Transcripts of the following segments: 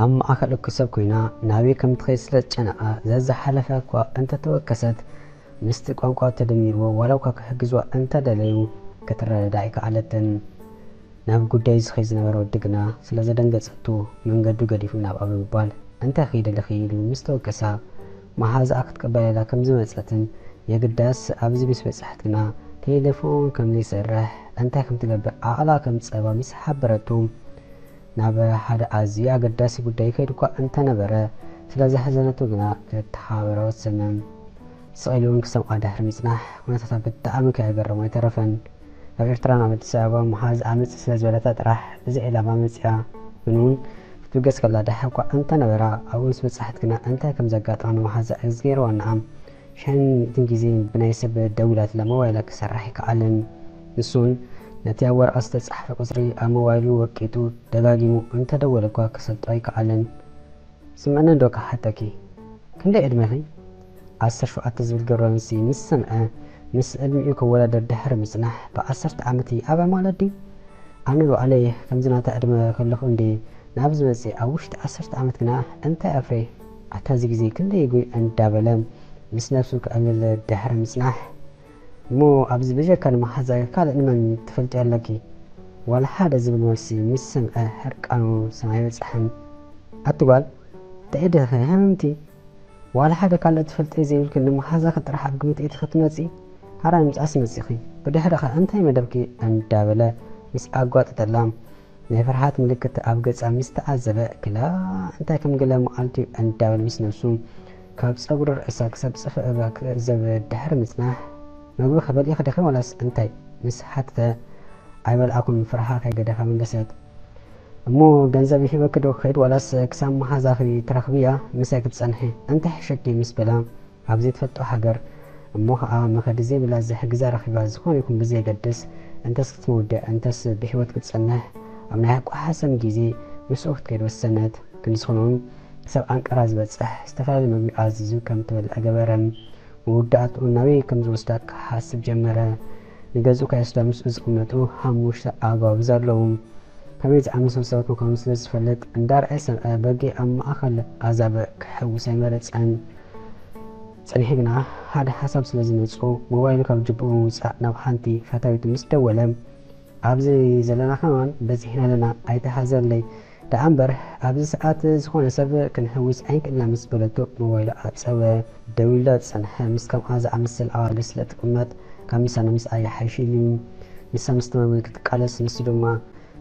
ኣብ ማእከል እኩይ ሰብ ኮይና ናበይ ከም ትኸይድ ስለ ዝጨነቓ፣ ዘዝሓለፈ እኳ እንተተወከሰት፣ ምስቲ ቋንቋ ተደሚርዎ፣ ዋላ እኳ ክሕግዝዋ እንተደለዩ፣ ክትረዳዳእ ኣይከኣለትን። ናብ ጉዳዩ ዝኸይድ ዝነበረ ወዲ ግና ስለ ዘደንገጸቱ፣ መንገዱ ገዲፉ ናብኣ ብምባል፣ "እንታይ ኸይደ ኣለኺ?" ኢሉ ምስ ተወከሳ፣ መሓዛኣ ክትቅበለላ ከም ዝመጸትን፣ የግዳስ ኣብዚ ምስ በጻሕት ግና ቴሌፎን ከም ዘይሰርሕ፣ እንታይ ከም ትገብር ዓቕላ ከም ዝጸባ ምስ ሓበረቱ፣ ናብ ሓደ ኣዝዩ ኣገዳሲ ጉዳይ ይኸይድ እኳ እንተነበረ፣ ስለ ዘሕዘነቱ ግና ክተሓባበራ ወሰነ። ስቕ ኢሉ እውን ክሰምዓ ድሕሪ ምጽናሕ፣ ኩነታታ ብጣዕሚ ከየገረሞ ኣይተረፈን። ካብ ኤርትራ ናብ ኣዲስ ኣበባ መሓዛኣ ምጽእ ስለ ዝበለታ ጥራሕ፣ እዚ ዕላማ መጺኣ። ግን እውን ክትብገስ ከላ ደሓ እኳ እንተነበራ፣ ኣብኡ ምስ በጻሕት ግና እንታይ ከም ዘጋጠማ ንመሓዛኣ እዝጊ ነይርዋ። ንዓም ሽሕን ሚእትን ግዜ ብናይ ሰብ ደዊላትላ ሞባይላ ክሰርሕ ኣይከኣለን። ንሱን ነቲ ኣብ ወረቐት ዝተጻሕፈ ቁጽሪ ኣብ ሞባይሉ ወቂጡ ደጋጊሙ እንተደወለ እኳ ክሰልጦ ኣይከኣለን። ስምዕኒ እንዶ ክሓተኪ፣ ክንደይ ዕድመኺ? ዓሰርተ ሸውዓተ ዝብል ገብረ መልሲ ምስ ሰምዐ፣ ምስ ዕድሚኡ ክወዳደር ድሕሪ ምጽናሕ፣ "ብዓሰርተ ዓመት ይዓበ ማለት ድዩ? ኣነ ባዕለይ ከምዚ ናታ ዕድመ ከለኹ እንድየ ናብዚ መጽየ፣ ኣብ ውሽጢ ዓሰርተ ዓመት ግና እንታይ ኣፍርየ? ኣታ እዚ ግዜ ክንደይ ይጉይ?" እንዳበለ ምስ ነብሱ ክዕልል ድሕሪ ምጽናሕ፣ "እሞ ኣብዚ ብጀካ ንመሓዛይ ካልእ ንመን ትፈልጥዮ ኣለኪ?" ዋላ ሓደ ዝብል መልሲ ምስ ሰምዐ ሕርቃኑ ሰማይ በጽሐ። "ኣቲ ጓል፣ እንታይ ኢድኺ ሃምምቲ? ዋላ ሓደ ካልእ ትፈልጥዮ ዘይብልኪ ንመሓዛኺ ጥራሕ ኣብ ግምት ኢኺ ክትመጺ? ሓራይ ምጽኣስ መጺኺ፣ ብድሕሪኸ እንታይ መደብኪ?" እንዳበለ ምስ ኣጓጠጠላ፣ ናይ ፍርሃት ምልክት ኣብ ገጻ ምስ ተዓዘበ፣ "ክላ እንታይ ከም ገለ መዓልቲ እዩ?" እንዳበለ ምስ ነብሱ፣ ካብ ጸጉሪ ርእሳ ክሳብ ጽፍሪ እግራ ክዕዘብ ድሕሪ ምጽናሕ፣ "መግቢ ከበልዒኺ ዲኺ ዋላስ እንታይ?" ምስ ሓተተ፣ "ኣይበልዓኩን" ፍርሃ ከይገደፋ መለሰት። "እሞ ገንዘብ ሂበኪ ዶ ክኸይድ ዋላስ ክሳብ መሓዛኺ ትረኽብያ ምሳይ ክትጸንሒ? እንታይ ሕሸኪ?" ምስ በላ፣ ኣብ ዘይትፈልጦ ሃገር እሞ ኸኣ መኸዲ ዘይብላ ዝሕግዛ ረኺባ፣ ዝኾነ ይኹን ብዘየገድስ፣ እንተስ ክትመውድእ እንተስ ብህይወት ክትጸንሕ፣ ኣብ ናይ ኣቋሓሰም ግዜ ምስኡ ክትከይድ ወሰነት። ክንዲ ዝኾነ እውን ክሳብ ኣንቀራ ዝበጽሕ ዝተፈላለየ መግቢ ኣዚዙ ከም ትበልዕ ገበረ። መወዳእትኡ ናበይ ከም ዝወስዳ ክሓስብ ጀመረ። ንገዝኡ ከይወስዳ ምስኡ ዝቕመጡ ሓሙሽተ ኣጓብዝ ኣለዉ። ከመይ ዝኣመሰሉ ሰባት ምዃኖም ስለ ዝፈልጥ፣ እንዳርኣየ ሰብኣይ በጊዕ ኣብ ማእከል ኣዛብእ ክሕውስ ኣይመረጸን። ጸኒሑ ግና ሓደ ሓሳብ ስለ ዝመጽኦ፣ ሞባይሉ ካብ ጅብኡ ብምውጻእ ናብ ሓንቲ ፈታዊቱ ምስ ደወለ፣ "ኣብዚ ዘለና ከማን በዚሕና ኣለና፣ ኣይትሓዘለይ። ደኣ እምበር፣ ኣብዚ ሰዓት ዝኾነ ሰብ ክንሕውስ ኣይንክእልና" ምስ በለቶ፣ ሞባይሉ ዓጸወ። ደዊሉላ ዝጸንሐ፣ ምስ ከምኣ ዝኣመሰለ ኣዋልድ ስለ ትቕመጥ፣ ካብ ምሳና ምስኣ ይሓይሽ ኢሉ። ንሳ ምስ ተመመ ክትቃለስ፣ ንሱ ድማ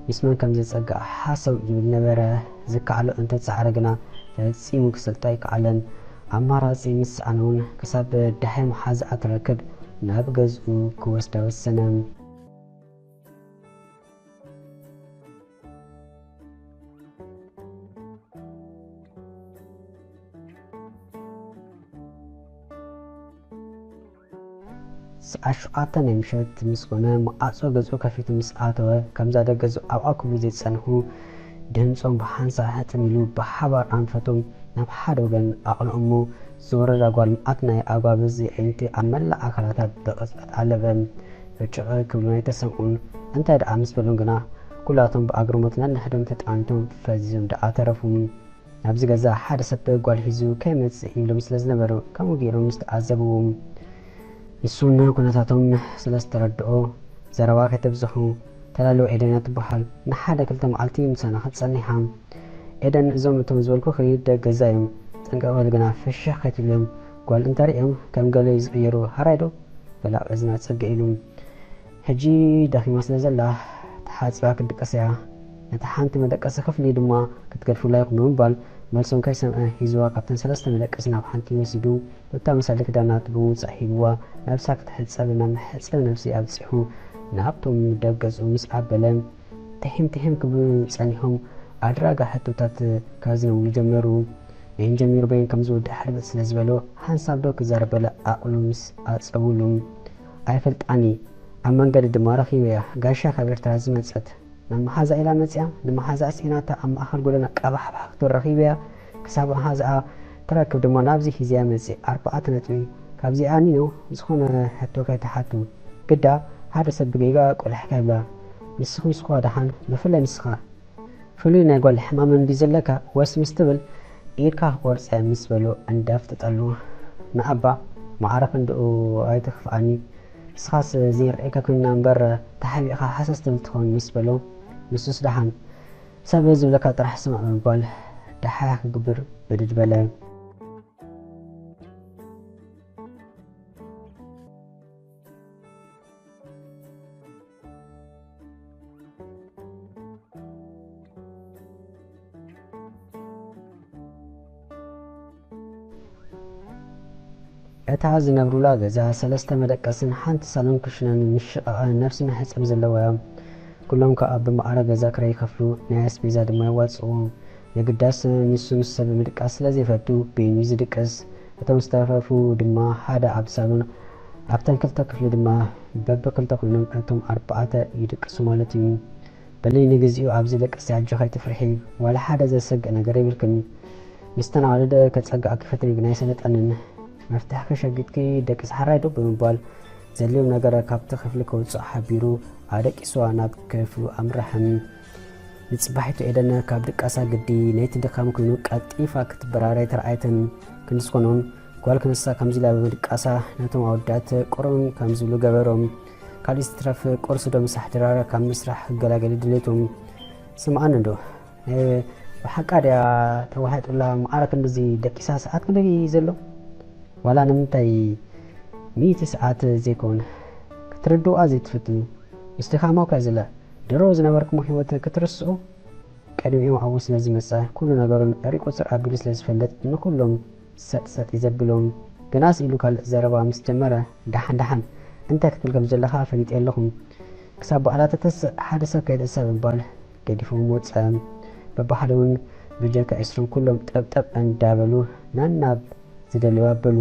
ምስ መን ከም ዘጸግዓ ሓሰው ይብል ነበረ። ዝከኣሎ እንተጸዓረ ግና፣ ፈጺሙ ክሰልጦ ኣይከኣለን። ኣማራጺ ምስ ሰኣነ እውን፣ ክሳብ ደሃይ መሓዛኣ ትረክብ፣ ናብ ገዝኡ ክወስዳ ወሰነ። ሰዓት ሸውዓተ ናይ ምሸት ምስ ኮነ፣ መዓጾ ገዝኡ ከፊቱ ምስ ኣተወ፣ ከምዛ ደገ ዝዓብዓ ክብሉ ዘይጸንሑ ድምጾም ብሓንሳእ ሕጥም ኢሉ፣ ብሓባር ኣንፈቶም ናብ ሓደ ወገን ኣቕንዑ እሞ፣ ዝወረዳ ጓል መዓት ናይ ኣጓብዝ የዒንቲ ኣብ መላእ ኣካላታ ብቕጽበት ኣለበ። ብጭቕ ክብሉ ኣይተሰምዑን። እንታይ ደኣ ምስ በሎም ግና፣ ኩላቶም ብኣግርሞት ነንሕዶም ተጠማሚቶም ፈዚዞም ደኣ ተረፉ። ኣብዚ ገዛ ሓደ ሰብ ጓል ሒዙ ከይመጽእ ይብሎም ስለ ዝነበሩ፣ ከምኡ ገይሮም ምስ ተዓዘብዎም፣ ንሱ እውን ኩነታቶም ስለ ዝተረድኦ፣ ዘረባ ከይተብዝሑ፣ ተላልዋ ኤደን እያ ትበሃል። ንሓደ ክልተ መዓልቲ ምሳና ክትጸንሕ እያ። ኤደን፣ እዞም እቶም ዝበልኩኺ ደቂ ገዛ እዮም። ጥንቅቕ በሊ ግና ፍሽኽ ከይትብልዮም። ጓል እንተርእዮም ከም ገለ እዩ ዝቕየሩ። ሃራይ ዶ? በላ እዝና ጽግዕ ኢሉ። ሕጂ ደኺማ ስለ ዘላ፣ ተሓጺባ ክትድቅስ እያ። ነታ ሓንቲ መደቀሲ ክፍሊ ድማ ክትገድፉላ ኢኹም ብምባል፣ መልሶም ከይሰምዐ ሒዝዋ ካብተን ሰለስተ መደቀሲ ናብ ሓንቲ ወሲዱ፣ እታ መሳሊ ክዳናት ብምውጻእ ሂብዋ፣ ነብሳ ክትሕጸብ ናብ መሕጸቢ ነብሲ ኣብጺሑ፣ ናብቶም ደገዝኡ ምስ ኣበለ፣ ትሒም ትሒም ክብሉ ጸኒሖም፣ ኣድራጋ ሕቶታት ከዝነውሉ ጀመሩ። በይን ጀሚሩ በይን ከም ዝውዳእ ሕርብጥ ስለ ዝበሎ፣ ሓንሳብ ዶ ክዛረብ በለ ዓቕሉ ምስ ኣጸውሉ፣ ኣይፈልጣኒ፣ ኣብ መንገዲ ድማ ረኺበያ፣ ጋሻ ካብ ኤርትራ ዝመጸት። ናብ መሓዛ ኢላ መጺኣ፣ ንመሓዛ ስኢናታ ኣብ ማእከል ጎደና ቀባሕባሕ ክትብል ረኺበያ፣ ክሳብ መሓዛኣ ትረክብ ድማ ናብዚ ሒዘያ መጺእ። ኣርባዕተ ነጥቢ። ካብዚኣ ኒኖ ዝኾነ ሕቶ ከይትሓቱ። ግዳ ሓደ ሰብ ብጌጋ ቆሊሕካ ይብላ። ንስኺ ንስኻ ደሓን፣ ብፍላይ ንስኻ። ፍሉይ ናይ ጓል ሕማም እንዲ ዘለካ ወስ ምስ ትብል ኢድካ ክቆርጸ ምስ በሎ እንዳፍጠጠሉ ንኣባ ማዕረ ክንድኡ ኣይትኽፍኣኒ፣ ንስኻስ ዘይርኤካ ኮይና እምበር ተሓቢእካ ሃሰስ ትብል ትኸውን ምስ በሎ ንሱስ ደሓን ሰብ ዝብለካ ጥራሕ ስማዕ ብምባል ደሓያ ክግብር ብድድ በለ። እታ ዝነብሩላ ገዛ ሰለስተ መደቀስን ሓንቲ ሳሎን ክሽነን ምሽቓቐ ነብሲ መሕጸቢ ዘለዋ እያ። ኩሎም ከኣ ብማዕረ ገዛ ክራይ ይኸፍሉ፣ ናይ ኣስቤዛ ድማ የዋጽኡ። የግዳስ ንሱ ምስ ሰብ ምድቃስ ስለ ዘይፈቱ በይኑ እዩ ዝድቅስ። እቶም ዝተረፉ ድማ ሓደ ኣብ ሳሎን ኣብተን ክልተ ክፍሊ ድማ በብክልተ ኮይኖም እቶም ኣርባዕተ ይድቅሱ ማለት እዩ። በሊ ንግዚኡ ኣብዚ ደቅሲ ኣጆኺ ኣይትፍርሒ፣ ዋላ ሓደ ዘሰግእ ነገር የብልክን። ምስተን ኣዋልድ ከጸግኣኪ ፈቲነ ግን ኣይሰለጠንን። መፍትሕኺ ሸጊጥኪ ደቅሲ ሓራይ ዶ ብምባል ዘድልዮም ነገር ካብቲ ክፍሊ ከውጽኦ ሓቢሩ ኣደቂስዋ ናብ ክፍሉ ኣምርሐ። ንጽባሒቱ ኤደን ካብ ድቃሳ ግዲ ነቲ ድኻም ኮይኑ ቀልጢፋ ክትበራበር ኣይተረኣየትን። ክንዲ ዝኾኖን ጓል ክንሳ ከምዚ ኢላ ብምድቃሳ ነቶም ኣወዳት ቁሩም ከም ዝብሉ ገበሮም። ካልእ ዝትረፍ ቁርሲ ዶ ምሳሕ ድራር ካብ ምስራሕ ክገላገሉ ድሌቶም። ስምዓኒ እንዶ፣ ናይ ብሓቃ ድያ ተዋሒጡላ ማዕረ ክንድዚ ደቂሳ ሰዓት ክንደይ ዘሎ? ዋላ ንምንታይ ሚእቲ ሰዓት ዘይኮን ክትርድዋ ዘይትፍትኑ? ምስ ድኻማ እኳ ዝለ ድሮ ዝነበርኩሞ ህይወት ክትርስዑ? ቅድሚኡ ኣብኡ ስለ ዝመጸ፣ ኩሉ ነገሩ ቁጽር ኣቢሉ ስለ ዝፈልጥ፣ ንኹሎም ሰጥ ሰጥ እዩ ዘብሎም። ግናስ ኢሉ ካልእ ዘረባ ምስ ጀመረ፣ ደሓን ደሓን፣ እንታይ ክትብል ከም ዘለኻ ፈሊጠ ኣለኹ። ክሳብ በዓላ ተተስእ፣ ሓደ ሰብ ከይትእሰር ብምባል ገዲፎም ወጸ። በብሓደ እውን ብጀካ ዒስራን ኩሎም ጠብጠብ እንዳበሉ ናናብ ዝደልዩ ኣበሉ።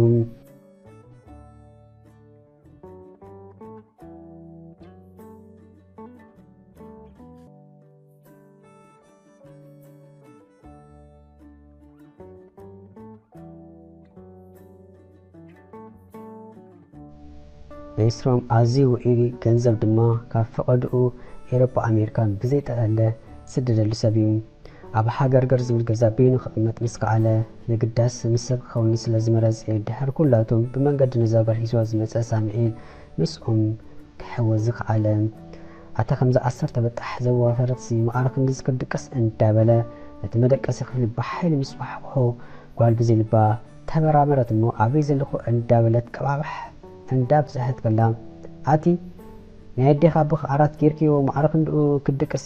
ዒስራን ኣዝዩ ውዑይ ገንዘብ ድማ ካብ ፈቐድኡ ኤውሮጳ ኣሜሪካን ብዘይጠቐለ ዝስደደሉ ሰብ እዩ። ኣብ ሃገርገር ዝብል ገዛ በይኑ ክቕመጥ ምስ ከኣለ፣ የግዳስ ምስ ሰብ ክኸውን ስለ ዝመረጸ፣ ድሕሪ ኩላቶም ብመንገዲ ነዛ ጓል ሒዝዋ ዝመጸ ሳሙኤል ምስኦም ክሕወ ዝኸኣለ። ኣታ ከምዛ ዓሰርተ በጣሕ ዘዋፈረትሲ መዓረ ክንድዚ ክትድቅስ እንዳበለ ነቲ መደቀሲ ክፍሊ ብሓይሊ ምስ ኳሕኩሖ፣ ጓል ብዘይ ልባ ተበራበረት እሞ ኣበይ ዘለኹ እንዳበለት ቀባባሕ እንዳብዝሐት ከላ፣ ኣቲ ናይ ኣዴኻ ኣቦኻ ዓራት ጌርክዮ መዓረ ክንድኡ ክትድቅሲ?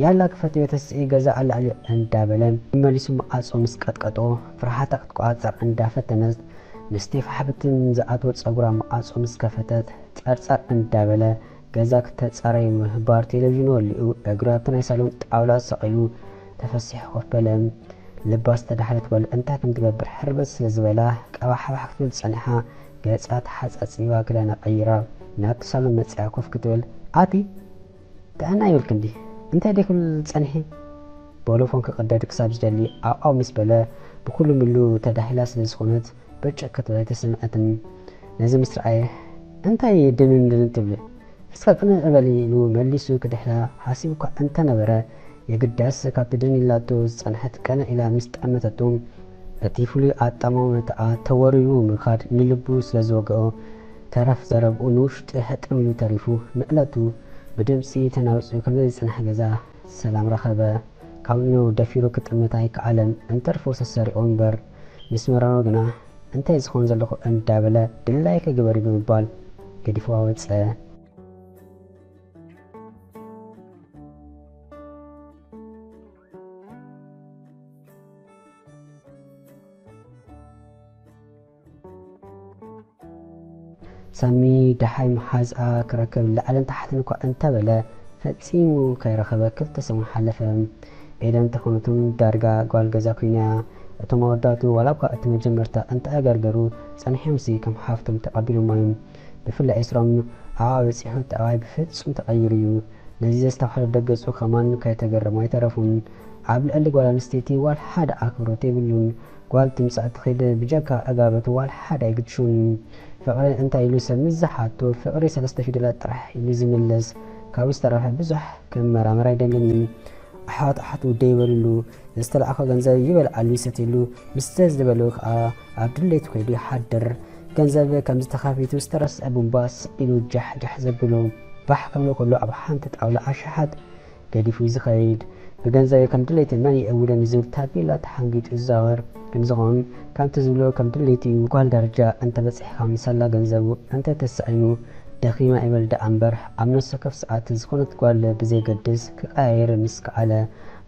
ያላ ክፈትዮ ተስኢ ገዛ ኣላዕሊ እንዳበለ መመሊሱ መዓጾ ምስ ቀጥቀጦ፣ ፍርሃታ ክትቆጻጸር እንዳፈተነት፣ ምስቲ ፋሕብትን ዝኣትዎ ጸጉራ መዓጾ ምስ ከፈተት፣ ጸርጸር እንዳበለ ገዛ ክተጻረይ ምህባር ቴሌቪዥን ወሊዑ እግሩ ኣብቲ ናይ ሳሎን ጣውላ ሰቒሉ ተፈሲሑ ኮፍ በለ። ልባ ዝተዳሕለት ጓል እንታይ ከም ትገብር ሕርበት ስለ ዝበላ ቀባሕባሕ ክትብል ጸኒሓ፣ ገጻ ተሓጻጺባ ክዳና ቀይራ ናብቲ ሳሎን መጺኣ ኮፍ ክትብል፣ ኣቲ ጥዕና ይብልኪ እንዲ እንታይ ደይ ክብል ጸኒሒ? ቦሎፎን ክቕደድ ክሳብ ዝደሊ ዓው ዓው ምስ በለ፣ ብኹሉ ምሉ ተዳሂላ ስለ ዝኾነት፣ ብርጭቕ ክትብል ኣይተሰምዐትን። ነዚ ምስ ረኣየ፣ እንታይ ድንንድን ትብሊ? እስከ ቅንዕ በሊ ኢሉ መሊሱ ክድሕራ ሓሲቡ እኳ እንተነበረ፣ የግዳስ ካብቲ ደን ኢላቶ ዝጸንሐት ቅንዕ ኢላ ምስ ጠመተቶ፣ እቲ ፍሉይ ኣጠማምታኣ ተወሪሩ ምኻድ ንልቡ ስለ ዝወግኦ፣ ተረፍ ዘረብኡ ንውሽጢ ሕጥም ኢሉ ተሪፉ፣ ምእለቱ ብድምጺ ተናዊጹ ከም ዘይጸንሐ ገዛ ሰላም ረኸበ። ካብ ንኡ ደፊሩ ክጥምት ኣይከኣለን። እንተርፎ ሰሰሪቑ እምበር፣ ምስ መረሮ ግና፣ እንታይ ዝኸውን ዘለኹ እንዳበለ፣ ድላይኪ ግበሪ ብምባል ገዲፍዋ ወጸ። ሳሚ ደሓይ መሓዝኣ ክረክብ ላዕልን ታሕትን እኳ እንተበለ፣ ፈጺሙ ከይረኸበ ክልተ ሰሙን ሓለፈ። ኤደን ተኾነቶም ዳርጋ ጓል ገዛ ኮይና እያ። እቶም ኣወዳቱ ዋላ እኳ እቲ መጀመርታ እንተኣገርገሩ፣ ጸኒሖምሲ ከም ሓፍቶም ተቐቢሎማ እዮም። ብፍላይ ዒስራን ኣብኣ በጺሑ፣ እቲ ኣባይ ብፍጹም ተቐይሩ እዩ። ነዚ ዘስተብሃለ ደገጹ ከማን ከይተገረሙ ኣይተረፉን። ኣብ ልዕሊ ጓል ኣንስተይቲ ዋላ ሓደ ኣኽብሮት የብሉን። ጓል ትምጻእ ትኺድ፣ ብጀካ ዕጋበት ዋላ ሓደ ኣይግድሹን። ፍቕሪ እንታይ ኢሉ ሰብ ምስ ዝሓቶ፣ ፍቕሪ ሰለስተ ፊደላት ጥራሕ ኢሉ ዝምልስ። ካብኡ ዝተረፈ ብዙሕ ክመራመር ኣይደልን። ኣሕዋት ኣሓት ውደይ ይበልሉ። ዝተላእኮ ገንዘብ ይበልዓሉ ይሰትሉ። ምስ ዝበሉ ከዓ ኣብ ድሌቱ ከይዱ ይሓድር። ገንዘብ ከም ዝተኻፊቱ ዝተረስዐ ቡምባ ስቕ ኢሉ ጃሕ ጃሕ ዘብሎ ባሕ ክብሎ ከሎ ኣብ ሓንቲ ጣውላ ኣሽሓት ገዲፉ እዩ ዝኸይድ። ብገንዘብ ከም ድሌቱ መን ይእውደኒ ዝብል ታቤላ ተሓንጊጡ ይዛወር። ግን ዝኾን ከምቲ ዝብሎ ከም ድሌቱ እዩ። ጓል ደረጃ እንተበፂሕካ ምሳላ ገንዘቡ እንተተሳኢኑ ደኺማ ይበል ደኣ እምበር ኣብ ነፍሲ ወከፍ ሰዓት ዝኾነት ጓል ብዘይገድስ ክቀያየር ምስ ከኣለ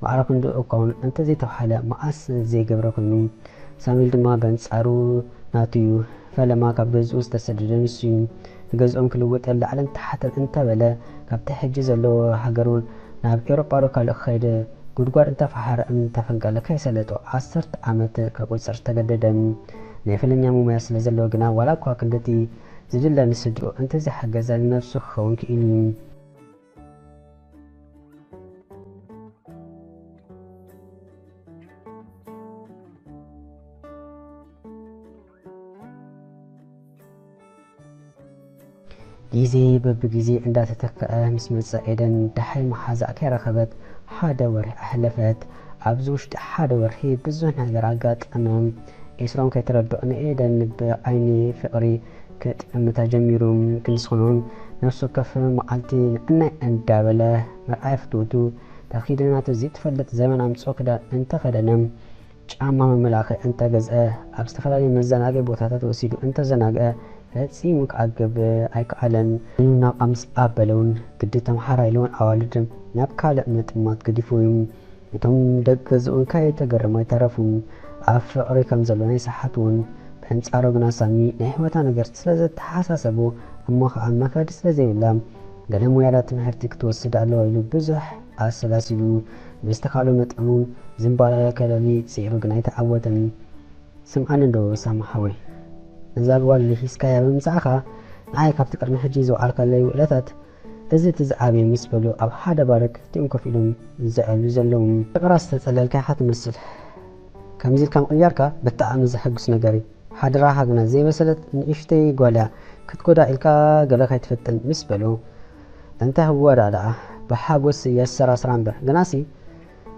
ማዕረ ክንድኡ እኳ እውን እንተዘይተባህለ መዓስ ዘይገብረ ኮይኑ ሳሚል ድማ በንጻሩ ናቱ እዩ። ፈለማ ካብ ገዝኡ ዝተሰደደ ንሱ እዩ። ንገዝኦም ክልውጥ ላዕልን ታሕትን እንተበለ ካብቲ ሕጂ ዘለዎ ሃገሩ ናብ ኤውሮጳ ዶ ካልእ ክኸይድ ጉድጓድ እንተፈሓረ እምኒ እንተፈንቀለ ከይሰለጦ ዓሰርተ ዓመት ከቁጽር ተገደደ። ናይ ፈለኛ ሙያ ስለ ዘለዎ ግና ዋላ እኳ ክንድቲ ዝድለ ንስድርኡ እንተዘይሓገዘ ንነብሱ ክኸውን ክኢሉ እዩ። ግዜ በብግዜ እንዳተተክአ ምስ መጸ ኤደን ደሓይ መሓዛኣ ከይረኸበት ሓደ ወርሒ ኣሕለፈት። ኣብዚ ውሽጢ ሓደ ወርሒ ብዙሕ ነገር ኣጋጠመ። ኤስሮም ከይተረድኦ ንኤደን ብዓይኒ ፍቕሪ ክጥምታ ጀሚሩ። ክንስኹኑን ነፍሲ ወከፍ መዓልቲ ንዕናይ እንዳበለ መርኣያ ፍትውቱ ተኺደ ናቱ ዘይትፈልጥ ዘመን ኣምጽኦ ክዳን እንተኸደነ ጫማ መመላኽዒ እንተገዝአ ኣብ ዝተፈላለዩ መዘናግዒ ቦታታት ወሲዱ እንተዘናግዐ ፈጺሙ ክዓግብ ኣይከኣለን። ናብኣ ምስ ኣበለውን ግዲ ተምሓራይ ኢለውን ኣዋልድ ናብ ካልእ ምጥማት ገዲፉ እዩ። እቶም ደቂ ገዝኡን ከይተገረሙ ኣይተረፉን። ኣብ ፍቕሪ ከም ዘሎ ናይ ሰሓት እውን። በንጻሩ ግና ሳሚ ናይ ህይወታ ነገር ስለ ዘተሓሳሰቡ እሞ ኸዓ መኸዲ ስለ ዘይብላ ገለ ሙያዳ ትምህርቲ ክትወስድ ኣለዋ ኢሉ ብዙሕ ኣሰላሲሉ ብዝተኻእሎ መጠኑ ዝንባለ ከለሊ ጽዒሩ ግና ኣይተዓወተን። ስምዓኒ እንዶ ሳሚ ሓወይ፣ ነዛ ጓል ሒዝካያ ብምምጻእኻ ንዓይ ካብቲ ቅድሚ ሕጂ ዝወዓልካለይ ውዕለታት እዚ እቲ ዝዓበየ ምስ በሉ ኣብ ሓደ ባር ክልቲኦም ኮፍ ኢሎም ዘዕልሉ ዘለዉ። ፍቕራ ዝተጸለልካ ኢኻ ትመስል። ከምዚ ኢልካ ምቕያርካ ብጣዕሚ ዘሐጉስ ነገር እዩ። ሓደራኻ ግና ዘይበሰለት ንእሽተይ ጓል እያ ክትጎዳ ኢልካ ገለ ከይትፈጥን ምስ በሉ እንተ ህወዳ ደኣ ብሓጎስ የሰራስራ እምበር ግናሲ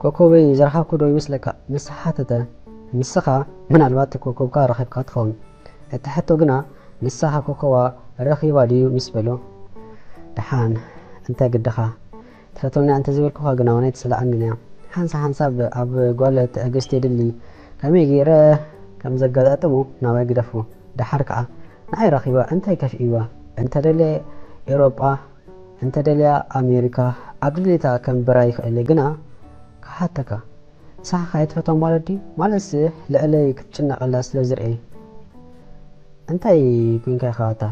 ኮኮበይ ዝረኸብኩ ዶ ይመስለካ? ምስ ሓተተ፣ ንስኻ ምናልባት ኮኮብካ ረኺብካ ትኸውን። እቲ ሕቶ ግና ንስኻ ኮኮባ ረኺባ ድዩ ምስ በሎ፣ ደሓን እንተ ግድኻ ትፈትወኒ እንተ ዝበልኩኻ ግና እውን ኣይትጽልኣንን እያ። ሓንሳ ሓንሳብ ኣብ ጓል ትዕግስቲ የድሊ። ከመይ ገይረ ከም ዘጋጣጥሞ ናባይ ግደፎ። ደሓር ከኣ ንዓይ ረኺባ እንታይ ከፊእዋ? እንተ ደልየ ኤውሮጳ እንተ ደልያ ኣሜሪካ ኣብ ድሌታ ከንብራ ይኽእል እየ፣ ግና ክሓተካ፣ ንስኻ ከ ኣይትፈትዋ ማለት ድዩ? ማለትሲ ልዕለይ ክትጭነቐላ ስለ ዝርእየ። እንታይ ኮይንካ ኢኻ ኣታ?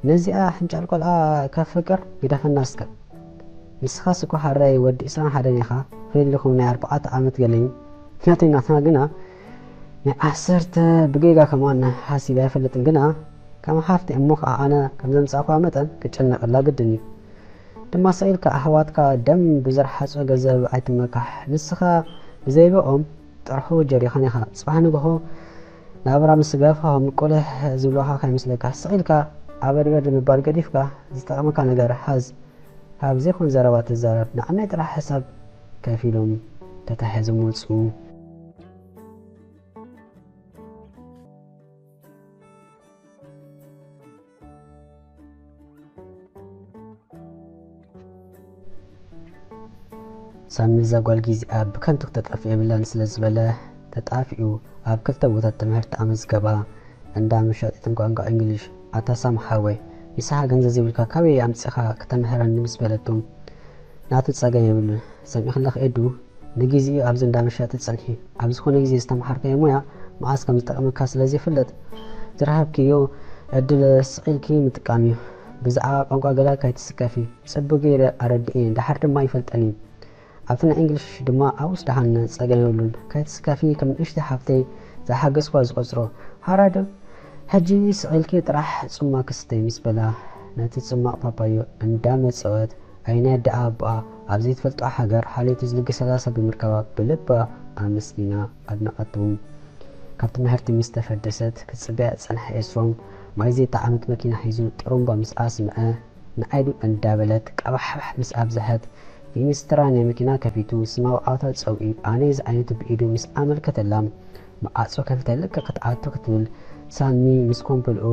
ነዚኣ ሕንጫል ቆልዓ ከፍቅር ግደፈና እስከ። ንስኻስ እኮ ሓራይ ወዲ ዕስራን ሓደን ኢኻ፣ ፈሊልኩም ናይ ኣርባዕተ ዓመት ገለ እዩ። ናተይ ናትና ግና ናይ ዓሰርተ ብጌጋ ከማን ሓሲበ ኣይፈልጥን፣ ግና ከም ሓፍቲ እሞ ኸዓ ኣነ ከም ዘምጻእኳ መጠን ክጨነቐላ ግድን እዩ። ድማ ስቕ ኢልካ ኣሕዋትካ ደም ብዝረሓጾ ገንዘብ ኣይትመካሕ። ንስኻ ብዘይብኦም ጥርሑ ጀሪኻን ኢኻ። ጽባሕ ንግሆ ናብራ ምስ ገፋ ምቁልሕ ዝብሉኻ ከይመስለካ። ስቕ ኢልካ ኣበድበድ ምባል ገዲፍካ ዝጠቕመካ ነገር ሓዝ። ካብ ዘይኮን ዘረባ ትዛረብ። ንዓናይ ጥራሕ ሕሳብ ከፊሎም ተታሒዞም ወጹ። ሳሚ እዛ ጓል ጊዜኣ ብከንቱ ክተጠፍእ የብላን ስለ ዝበለ ተጣፊኡ ኣብ ክልተ ቦታ ትምህርቲ ኣመዝገባ። እንዳ መሻጢትን ቋንቋ እንግሊሽ። ኣታ ሳሚ ሓወይ፣ ንስኻ ገንዘብ ዘይብልካ ካበይ ኣምጺእኻ ክተምህረኒ ምስ በለቶ ናቱ ጸገም የብሉን። ሰሚዕኽለኺ ኤዱ፣ ንግዜኡ ኣብዚ እንዳ መሻጢ ጸንሒ። ኣብ ዝኾነ ግዜ ዝተምሃርካዮ ሞያ መዓስ ከም ዝጠቕመካ ስለ ዘይፍለጥ ዝረኸብክዮ ዕድል ስቕ ኢልኪ ምጥቃም እዩ። ብዛዕባ ቋንቋ ገለ ከይትስከፊ፣ ጽቡቕ ገይረ ኣረድእየ፣ ደሓር ድማ ይፈልጠን እዩ። ኣብቲ ናይ እንግሊሽ ድማ ኣብኡስ ደሓን ጸገም የብሉን። ከይትስከፊ ከም ንእሽተይ ሓፍተይ ዝሓገዝኳ ዝቆጽሮ። ሓራይ ዶ? ሕጂ ስቕ ኢልኪ ጥራሕ ጽማቕ ክስተይ ምስ በላ ነቲ ጽማቕ ፓፓዮ እንዳመጸወት ኣይናይ ኣደኣ ኣቦኣ ኣብ ዘይትፈልጦ ሃገር ሓልዮት ዝልግሰላ ሰብ ብምርካባ ብልባ ኣመስጊና ኣድነቐቶ። ካብ ትምህርቲ ምስ ተፈደሰት ክትጽበያ ዝጸንሐ ኤስሮም ማይ ዘይጠዓመት መኪና ሒዙ ጥሩምባ ምስ ኣስምዐ ንኣይዱ እንዳበለት ቀባሕባሕ ምስ ኣብዝሐት ሚኒስትራ ናይ መኪና ከፊቱ ስማዊ ኣውታ ጸውዒ ኣነ ዝዓይነቱ ብኢዱ ምስ ኣመልከተላ፣ መዓጾ ከፊተ ልክዕ ክትኣቱ ክትብል ሳሚ ምስ ኮምፕልኡ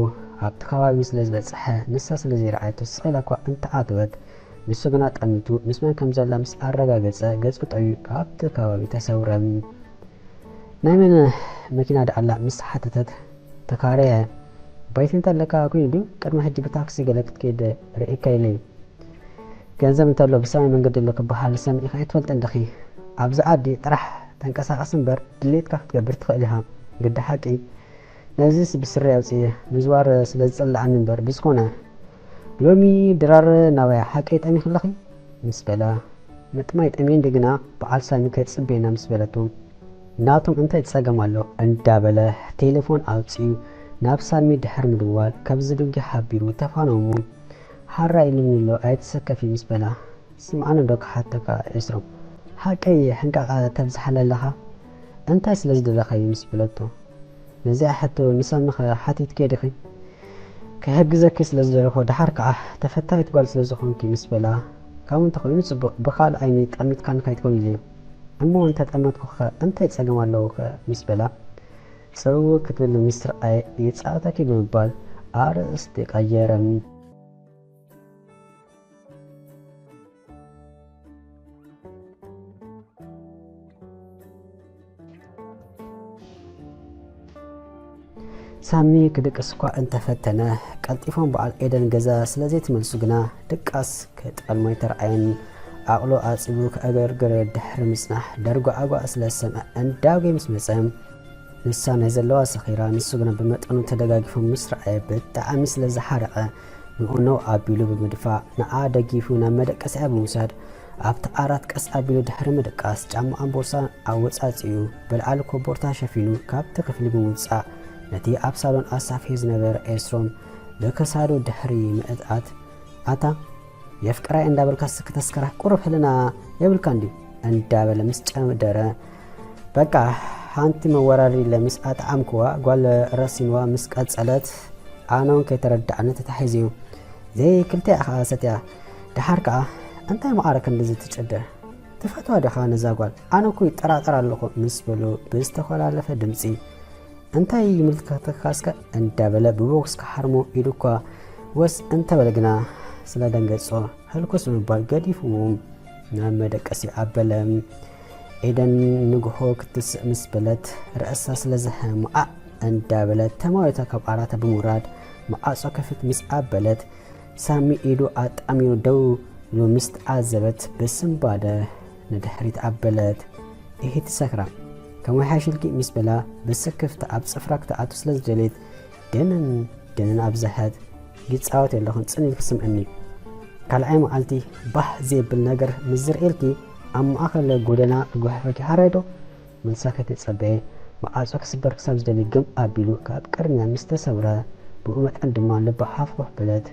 ኣብቲ ከባቢ ስለ ዝበጽሐ ንሳ ስለ ዘይረኣየቶ ስቕ ኢላ እኳ እንተኣተወት፣ ንሱ ግና ጠሚቱ ምስ መን ከም ዘላ ምስ ኣረጋገጸ ገጹ ጠውዩ ካብቲ ከባቢ ተሰውረ። ናይ መን መኪና ደኣላ ምስ ሓተተት፣ ተካረየ። ባይት እንተ ኣለካ ኮይኑ ድዩ ቅድሚ ሕጂ ብታክሲ ገለ ክትከይድ ርእየካ ኢለ እዩ። ገንዘብ እንተሎ ብሰማይ መንገዲ ኣሎ ክበሃል ሰሚዕካ ኣይትፈልጥን ዲኺ? ኣብዚ ዓዲ ጥራሕ ተንቀሳቐስ እምበር ድሌትካ ክትገብር ትኽእል ኢኻ። ግዲ ሓቂ ነዚስ ብስረይ ኣውፅየ ምዝዋር ስለ ዝፀልኣኒ እምበር ብዝኾነ ሎሚ ድራር ናባይ ሓቀይ ጠሚኽለኺ ምስ በላ ምጥማይ ጠምየ እንዲ ግና በዓል ሳሚ ከይፅበየና ምስ በለቶ ናቶም እንታይ ፀገም ኣሎ እንዳበለ ቴሌፎን ኣውፂኡ ናብ ሳሚ ድሕሪ ምድዋል ካብ ዝድንጊ ሓቢሩ ተፋነዉ። ሓራ ኢሉኒ ኣሎ ኣይትሰከፊ ምስ በላ ስምዓኒ ዶ ክሓተካ ኤስሮም ሓቀይ ሕንቃቓ ተብዝሓለ ኣለኻ እንታይ ስለ ዝደለኻዩ ምስ በለቶ ነዚኣ ሕቶ ንሳሚ ኸ ሓቲትኪ ዲኺ? ክሕግዘኪ ስለ ዝደለኹ ደሓር ከኣ ተፈታዊት ጓል ስለ ዝኾንኪ ምስ በላ ካብ እንተኾይኑ ጽቡቕ ብኻልእ ዓይኒ ጠሚትካኒ ከይትኮን ኢለዮ እሞ እንተጠመትኩ ኸ እንታይ ጸገም ኣለዎ ኸ ምስ በላ ጽው ክትብል ምስ ረኣየ ይጻወተኪ ብምባል ኣርእስቲ ቀየረ። ሳሚ ክድቅስ እኳ እንተፈተነ ቀልጢፎም በዓል ኤደን ገዛ ስለ ዘይትመልሱ ግና ድቃስ ክጠልሞ ኣይተረኣየን። ዓቕሉ ኣጺቡ ክእገርግር ድሕሪ ምጽናሕ ደርጓዕጓዕ ስለ ዝሰምዐ እንዳጉየ ምስ መጸ ንሳ ናይ ዘለዋ ሰኺራ ንሱ ግና ብመጠኑ ተደጋጊፎም ምስ ረኣየ ብጣዕሚ ስለ ዝሓረቐ ንኡ ነው ኣቢሉ ብምድፋእ ንዓ ደጊፉ ናብ መደቀሲኣ ብምውሳድ ኣብቲ ዓራት ቀስ ኣቢሉ ድሕሪ ምድቃስ ጫማኣን ቦርሳን ኣወጻጺኡ ብልዓሊ ኮቦርታ ሸፊኑ ካብቲ ክፍሊ ብምውጻእ ነቲ ኣብ ሳሎን ኣሳፍዮ ዝነበረ ኤስሮም ብክሳዱ ድሕሪ ምእታት ኣታ የፍቅራይ እንዳበልካስ ክተስክራ ቁሩብ ሕልና የብልካን ድዩ እንዳበለ ምስ ጨምደረ በቃ ሓንቲ መወራረዲ ኢለ ምስ ኣጥዓምክዋ ጓል ረሲንዋ ምስ ቀጸለት ኣነ እውን ከይተረድኣኒ ተታሒዙ እዩ። ዘይ ክልቲኣ ከኣ ሰትያ ደሓር ከኣ እንታይ መዓረ ክንድዚ ትጭደ ትፈትዋ ዲኻ ነዛ ጓል ኣነ እኮ ይጠራጠር ኣለኹ ምስ በሉ ብዝተኾላለፈ ድምጺ እንታይ ይምልከተካ እስከ እንዳበለ ብቦክስ ክሓርሞ ኢዱ እኳ ወስ እንተበለ ግና ስለ ደንገጾ ህልኩስ ብምባል ገዲፍዎም ናብ መደቀሲ ኣበለ። ኤደን ንግሆ ክትስእ ምስ በለት ርእሳ ስለ ዘህምኣ እንዳበለት ተማዊታ ካብ ዓራታ ብምውራድ መዓጾ ከፊት ምስ ኣበለት ሳሚ ኢዱ ኣጣሚሩ ደው ኢሉ ምስ ተዓዘበት ብስንባደ ንድሕሪት ኣበለት። ኢሂ ትሰክራ ከመይ ሓይሽልኪ ምስ በላ ብስክፍታ ኣብ ጽፍራ ክትኣቱ ስለ ዝደለየት ደንን ደንን ኣብዝሐት። ይጻወት የለኹን ጽን ኢልኪ ስምዕኒ። ካልኣይ መዓልቲ ባህ ዘብል ነገር ምስ ዝርእየልኪ ኣብ ማእከል ጎደና ክጉሕፈኪ ሓራይ ዶ? መልሳ ከይተጸበየ መዓጾ ክስበር ክሳብ ዝደሊ ግም ኣቢሉ ካብ ቅድሚያ ምስ ተሰውረ ብኡ መጠን ድማ ልባ ሓፍኹሕ በለት።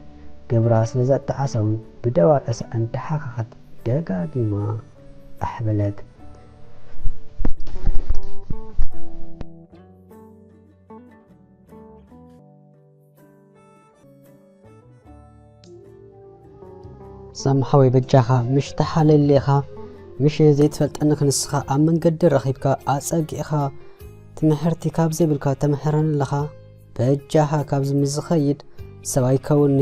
ግብራ ስለ ዘጣዓሳ እውን ብደዋ ርእሳ እንዳሓኸኸት ደጋጊማ ኣሕ በለት። ሳሚ ሓወይ በጃኻ ምሽ ተሓለል ኢኻ ምሽ ዘይትፈልጠኒ ክንስኻ ኣብ መንገዲ ረኺብካ ኣጸጊዕኻ ትምህርቲ ካብ ዘይብልካ ተምሕረኒ ኣለኻ በጃኻ ካብዚ ምስ ዝኸይድ ሰብ ኣይከውኒ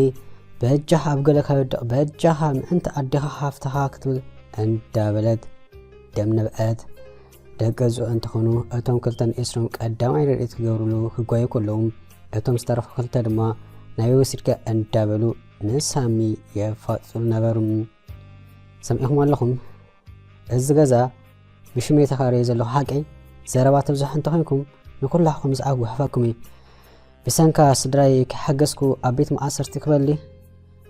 በጃኻ ኣብ ገለ ከይወድቕ በጃኻ ምእንቲ ኣዴኻ ሓፍትኻ ክትብል እንዳበለት ደም ነብዐት። ደቂ ገዝኡ እንትኾኑ እቶም ክልተ ንኤስሮም ቀዳማይ ረድኤት ክገብርሉ ክጓዩ ከለዉ እቶም ዝተረፉ ክልተ ድማ ናበይ ወሲድካ እንዳበሉ ንሳሚ የፋጥጥሉ ነበሩ። ሰሚዕኹም ኣለኹም? እዚ ገዛ ብሽመይ ተኻርየ ዘለኹ ሓቀይ? ዘረባ ተብዝሑ እንተኾይንኩም ንኩላሕኹም ዝዓጉ ሕፋኩም እዩ። ብሰንካ ስድራይ ክሓገዝኩ ኣብ ቤት መኣሰርቲ ክበሊ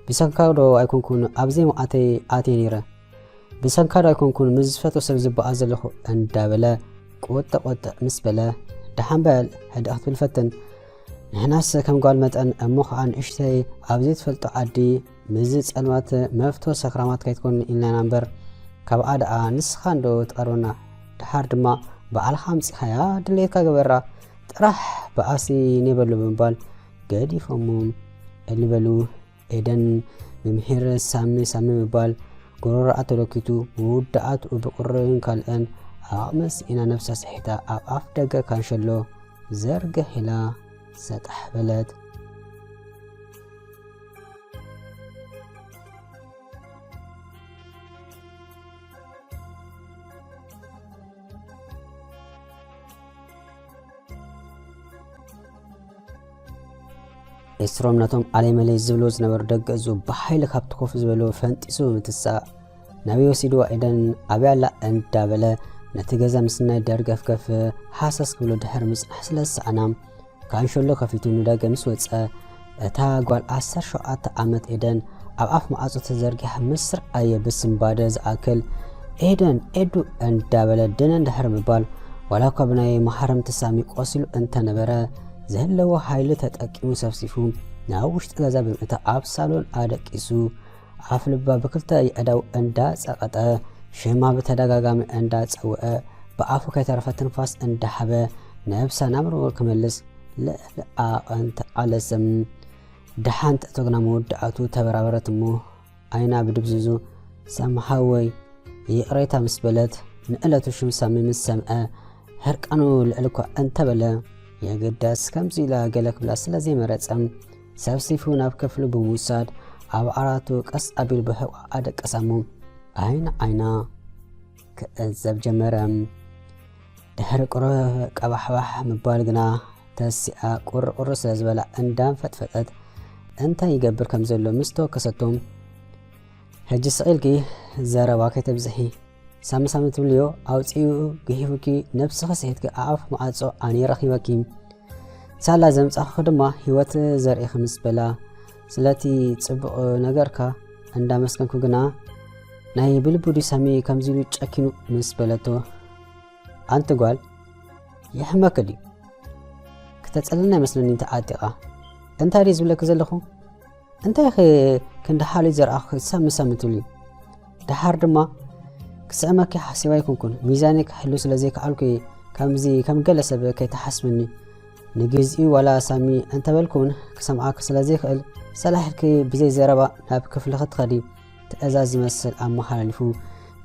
ብሰንካ ዶ ኣይኮንኩን ኣብ ዘይመዓተይ ኣትየ ነይረ? ብሰንካ ዶ ኣይኮንኩን ምስ ዝፈትዎ ሰብ ዝበኣ ዘለኹ? እንዳበለ ቁጥዕ ቁጥዕ ምስ በለ ደሓን በል ሕድእ ክትብል ፈትን። ንሕናስ ከም ጓል መጠን እሞ ኸዓ ንእሽተይ ኣብ ዘይትፈልጦ ዓዲ ምስዚ ጸልማት መፍቶ ሰኽራማት ከይትኮን ኢልና ኢና እምበር ካብኣ ደኣ ንስኻ እንዶ ትቐርበና ደሓር ድማ ባዕልኻ ኣምጺኻያ ድሌትካ ግበራ ጥራሕ በኣሲ ኔበሎ ብምባል ገዲፎሞም እልበሉ ኤደን ምምሒር ሳሚ ሳሚ ምባል ጎረሮኣ ተለኪቱ፣ መወዳእትኡ ብቁርን ካልእን ዓቕሚ ስኢና ነብሳ ስሒታ ኣብ ኣፍ ደገ ካንሸሎ ዘርግሕ ኢላ ሰጣሕ በለት። ኤስሮም ነቶም ኣለይ መለይ ዝብልዎ ዝነበሩ ደቂ እዙ ብሓይሊ ካብቲ ኮፍ ዝበልዎ ፈንጢሱ ብምትሳእ ናበይ ወሲድዋ ኤደን ኣበይ ኣላ እንዳበለ ነቲ ገዛ ምስናይ ደርገፍገፍ ሃሰስ ክብሎ ድሕሪ ምጽናሕ ስለ ዝሰኣና ካንሸሎ ከፊቱ ንደገ ምስ ወጸ እታ ጓል ዓሰርተ ሸውዓተ ዓመት ኤደን ኣብ ኣፍ መዓጾ ተዘርጊሓ ምስ ረኣየ ብስንባደ ዝኣክል ኤደን ኤዱ እንዳበለ ደነ እንድሕር ምባል ዋላ እኳ ብናይ መሃረምቲ ሳሚ ቆሲሉ እንተነበረ ዝህለዎ ሓይሊ ተጠቂሙ ሰብሲፉ ናብ ውሽጢ ገዛ ብምእታ ኣብ ሳሎን ኣደቂሱ ኣፍ ልባ ብክልተ የዕዳው እንዳጸቐጠ ሽማ ብተደጋጋሚ እንዳጸውዐ ብኣፉ ከይተረፈ ትንፋስ እንዳሓበ ነብሳ ናብ ርውር ክመልስ ልዕሊ ዓቐን ተቓለሰ። ደሓን ትእቶ ግና መወዳእቱ ተበራበረት እሞ ዓይና ብድብዝዙ ሳሚ ሓወይ ይቕሬታ ምስ በለት ንዕለቱ ሽም ሳሚ ምስ ሰምዐ ህርቃኑ ልዕል እኳ እንተበለ የግዳስ ከምዚ ኢላ ገለ ክብላ ስለ ዘይመረጸ ሰብሲፉ ናብ ክፍሉ ብምውሳድ ኣብ ዓራቱ ቀስ ኣቢሉ ብሕቋ ኣደቀሳ እሞ ዓይኒ ዓይና ክዕዘብ ጀመረ። ድሕሪ ቁሩብ ቀባሕባሕ ምባል ግና ተሲኣ ቁርቁር ስለ ዝበላ እንዳንፈጥፈጠት እንታይ ይገብር ከም ዘሎ ምስ ተወከሰቶ ሕጂ ስቕ ኢልኪ ዘረባ ከይተብዝሒ ሳምሳም ትብልዮ ኣውፂኡ ግሂፉኪ ነብስኺ ስሒትኪ ኣፍ መዓፆ ኣነ ረኺበኪ ሳላ ዘምፃእኹ ድማ ህይወት ዘርእኺ ምስ በላ ስለቲ ፅቡቕ ነገርካ እንዳመስገንኩ ግና ናይ ብልቡ ድዩ ሳሚ ከምዚ ኢሉ ጨኪኑ ምስ በለቶ ኣንቲ ጓል ይሕመኪ ድዩ ክተፀልለና ይመስለኒ ተዓጢቓ እንታይ ድዩ ዝብለኪ ዘለኹ እንታይ ኸ ክንዲ ሓልዩ ዘርኣኹ ሳሚ ሳሚ ትብሊ ደሓር ድማ ክስዕመኪ ሓሲበ ኣይኮንኩን ሚዛነይ ክሕሉ ስለ ዘይከኣልኩ እየ ከምዚ ከም ገለ ሰብ ከይትሓስብኒ ንግዚኡ ዋላ ሳሚ እንተበልኩ እውን ክሰምዓኪ ስለ ዘይክእል ሰላሕ ኢልኪ ብዘይ ዘረባ ናብ ክፍልኺ ትኸዲ ትእዛዝ ዝመስል ኣመሓላሊፉ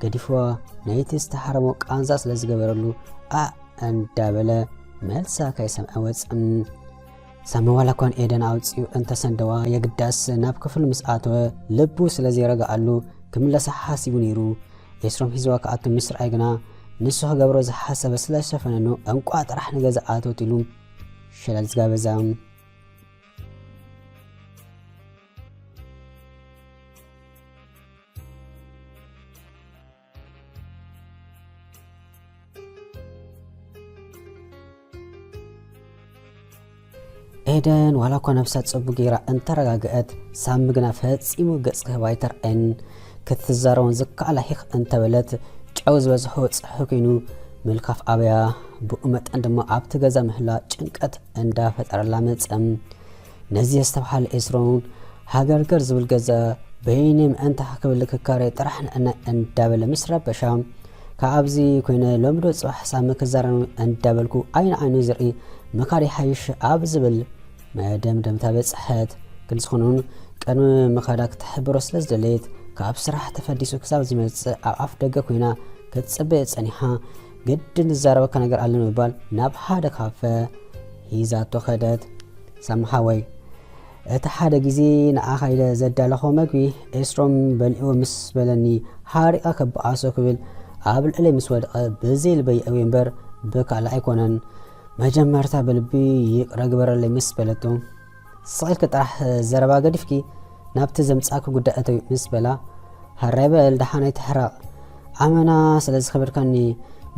ገዲፍዋ ነይቲ ዝተሓረሞ ቃንዛ ስለ ዝገበረሉ ኣእ እንዳበለ መልሳ ከይሰምዐ ወፀ ሳሚ ዋላ እኳ ንኤደን ኣውፂኡ እንተሰንደዋ የግዳስ ናብ ክፍሉ ምስ ኣተወ ልቡ ስለ ዘይረግኣሉ ክምለሳ ሓሲቡ ነይሩ ኤስሮም ሒዝዋ ክኣቱ ምስ ረኣየ ግና ንሱ ክገብሮ ዝሓሰበ ስለ ዝሸፈነሉ እንቋዕ ጥራሕ ንገዛ ኣተወት ኢሉ ሸለል ዝጋበዛ ኤደን ዋላ እኳ ነብሳ ጽቡ ገይራ እንተረጋግአት ሳሚ ግና ፈጺሙ ገጽ ክህባ ኣይተርኣየን ክትዛረቦን ዝከኣላ ሂኽ እንተበለት ጨው ዝበዝሖ ጽሑ ኮይኑ ምልካፍ ኣበያ ብኡ መጠን ድማ ኣብቲ ገዛ ምህላ ጭንቀት እንዳፈጠረላ መጸ ነዚ ዝተብሃለ ኤስሮን ሃገርገር ዝብል ገዛ በይነይ ምእንታ ክብል ክካረ ጥራሕ ንዕና እንዳበለ ምስ ረበሻ ካብዚ ኮይነ ሎሚ ዶ ጽባሕ ሳሚ ክዛረብ እንዳበልኩ ዓይኒ ዓይኑ ዝርኢ ምካር ይሓይሽ ኣብ ዝብል መደምደምታ በጽሐት ግን ዝኾኑን ቅድሚ ምኻዳ ክትሕብሮ ስለ ዝደለየት ካብ ስራሕ ተፈዲሱ ክሳብ ዝመጽእ ኣብ ኣፍ ደገ ኮይና ክትጽበ ጸኒሓ ግድን ዝዛረበካ ነገር ኣለ ንምባል ናብ ሓደ ካፈ ሒዛቶ ከደት ሳሚ ሓወይ እቲ ሓደ ግዜ ንዓኻ ኢለ ዘዳለኹ መግቢ ኤስሮም በሊዕዎ ምስ በለኒ ሓሪቐ ክበኣሶ ክብል ኣብ ልዕለይ ምስ ወደቐ ብዘይ ልበይ የእዊ እምበር ብካልእ ኣይኮነን መጀመርታ ብልቢ ይቕረ ግበረለይ ምስ በለቶ ስቕ ኢልኪ ጥራሕ ዘረባ ገዲፍኪ ናብቲ ዘምጻእኪ ጉዳይ እተዊ ምስ በላ ሃራይ በል ደሓን ኣይትሕረቕ ኣመና ስለ ዝኸበድካኒ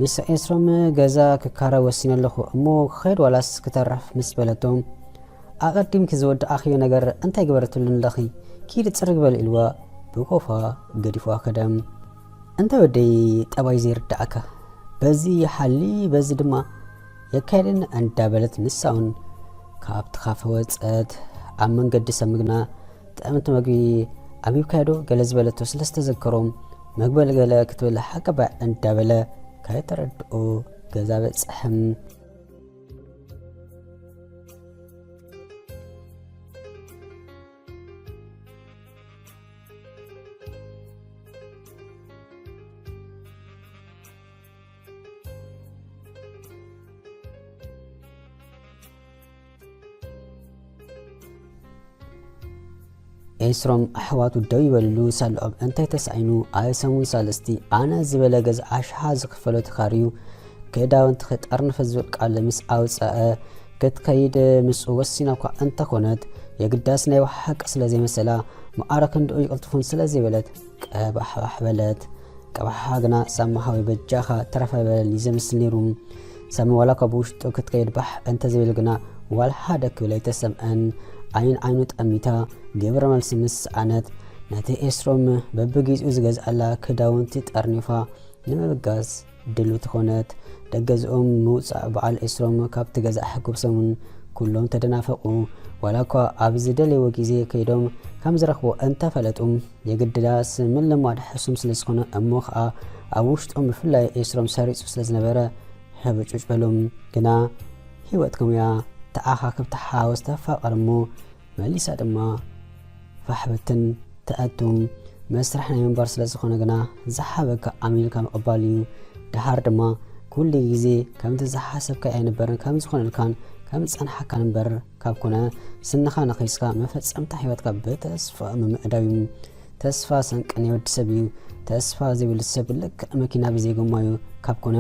ምስ ኤስሮም ገዛ ክካረ ወሲነ ኣለኹ እሞ ክኸይድ ዋላስ ክተርፍ ምስ በለቶ ኣቐዲምኪ ዝወዳእኽዮ ነገር እንታይ ግበረትሉ ኣለኺ ኪዲ ጽርግ በል ኢልዋ ብኮፋ ገዲፍዋ ከደ እንተ ወደይ ጠባይ ዘይርዳእካ በዚ ይሓሊ በዚ ድማ የካየደኒ እንዳበለት ንሳውን ካብቲ ካፈ ወጸት ኣብ መንገዲ ሰምግና ጥዕምቲ መግቢ ኣንቢብካዮ ዶ ገለ ዝበለቶ ስለ ዝተዘከሮም መግበል ገለ ክትብል ሓቀባዕ እንዳበለ ከይተረድኦ ገዛ በጽሐም ኤስሮም ኣሕዋቱ ደው ይበልሉ ሳልኦም እንታይ ተሳኢኑ ኣይሰሙን ሳልስቲ ኣነ ዝበለ ገዛ ኣሽሓ ዝኽፈሎ ተኻርዩ ክእዳውንቲ ክጠርንፈ ዝብል ቃል ምስ ኣውፀአ ክትከይድ ምስ ወሲና እኳ እንተኾነት የግዳስ ናይ ብሓቂ ስለ ዘይመሰላ መኣረ ክንድኡ ይቕልጥፉን ስለ ዘይበለት ቀባሕባሕ በለት። ቀባሓ ግና ሳሚ ሓወይ በጃኻ ተረፈ በለኒ ዝምስል ነይሩ። ሳሚ ዋላ እኳ ብውሽጡ ክትከይድ ባሕ እንተዝብል ግና ዋላ ሓደ ክብል ኣይተሰምዐን። ዓይን ዓይኑ ጠሚታ ግብረ መልሲ ምስ ሰኣነት ነቲ ኤስሮም በብጊዜኡ ዝገዝኣላ ክዳውንቲ ጠርኒፋ ንምብጋስ ድልውቲ ኮነት። ደገዝኦም ምውጻእ በዓል ኤስሮም ካብቲ ገዛ ኣሕጉሶምን ኩሎም ተደናፈቑ። ዋላ እኳ ኣብ ዝደለይዎ ግዜ ከይዶም ከም ዝረኽቦ እንተፈለጡ የግድዳስ ምልማድ ሕሱም ስለ ዝኾነ እሞ ኸኣ ኣብ ውሽጦም ብፍላይ ኤስሮም ሰሪጹ ስለ ዝነበረ ህብጩጭ በሎም። ግና ህይወትኩም እያ ተኣኻክብ ተሓዋወስ ተፋቐር እሞ መሊሳ ድማ ፋሕብትን ተኣቱም መስርሕ ናይ ምንባር ስለ ዝኾነ ግና ዝሓበካ ኣሚንካ ምቕባል እዩ። ደሓር ድማ ኩሉ ግዜ ከምቲ ዝሓሰብካዮ ኣይነበረን ከም ዝኾነልካን ከም ዝጸንሓካን እምበር ካብ ኮነ ስንኻ ነኺስካ መፈጸምታ ህይወትካ ብተስፋ ምምዕዳው እዩ። ተስፋ ሰንቂ ናይ ወዲ ሰብ እዩ። ተስፋ ዘይብሉ ሰብ ልክዕ መኪና ብዘይ ጎማ እዩ። ካብ ኮነ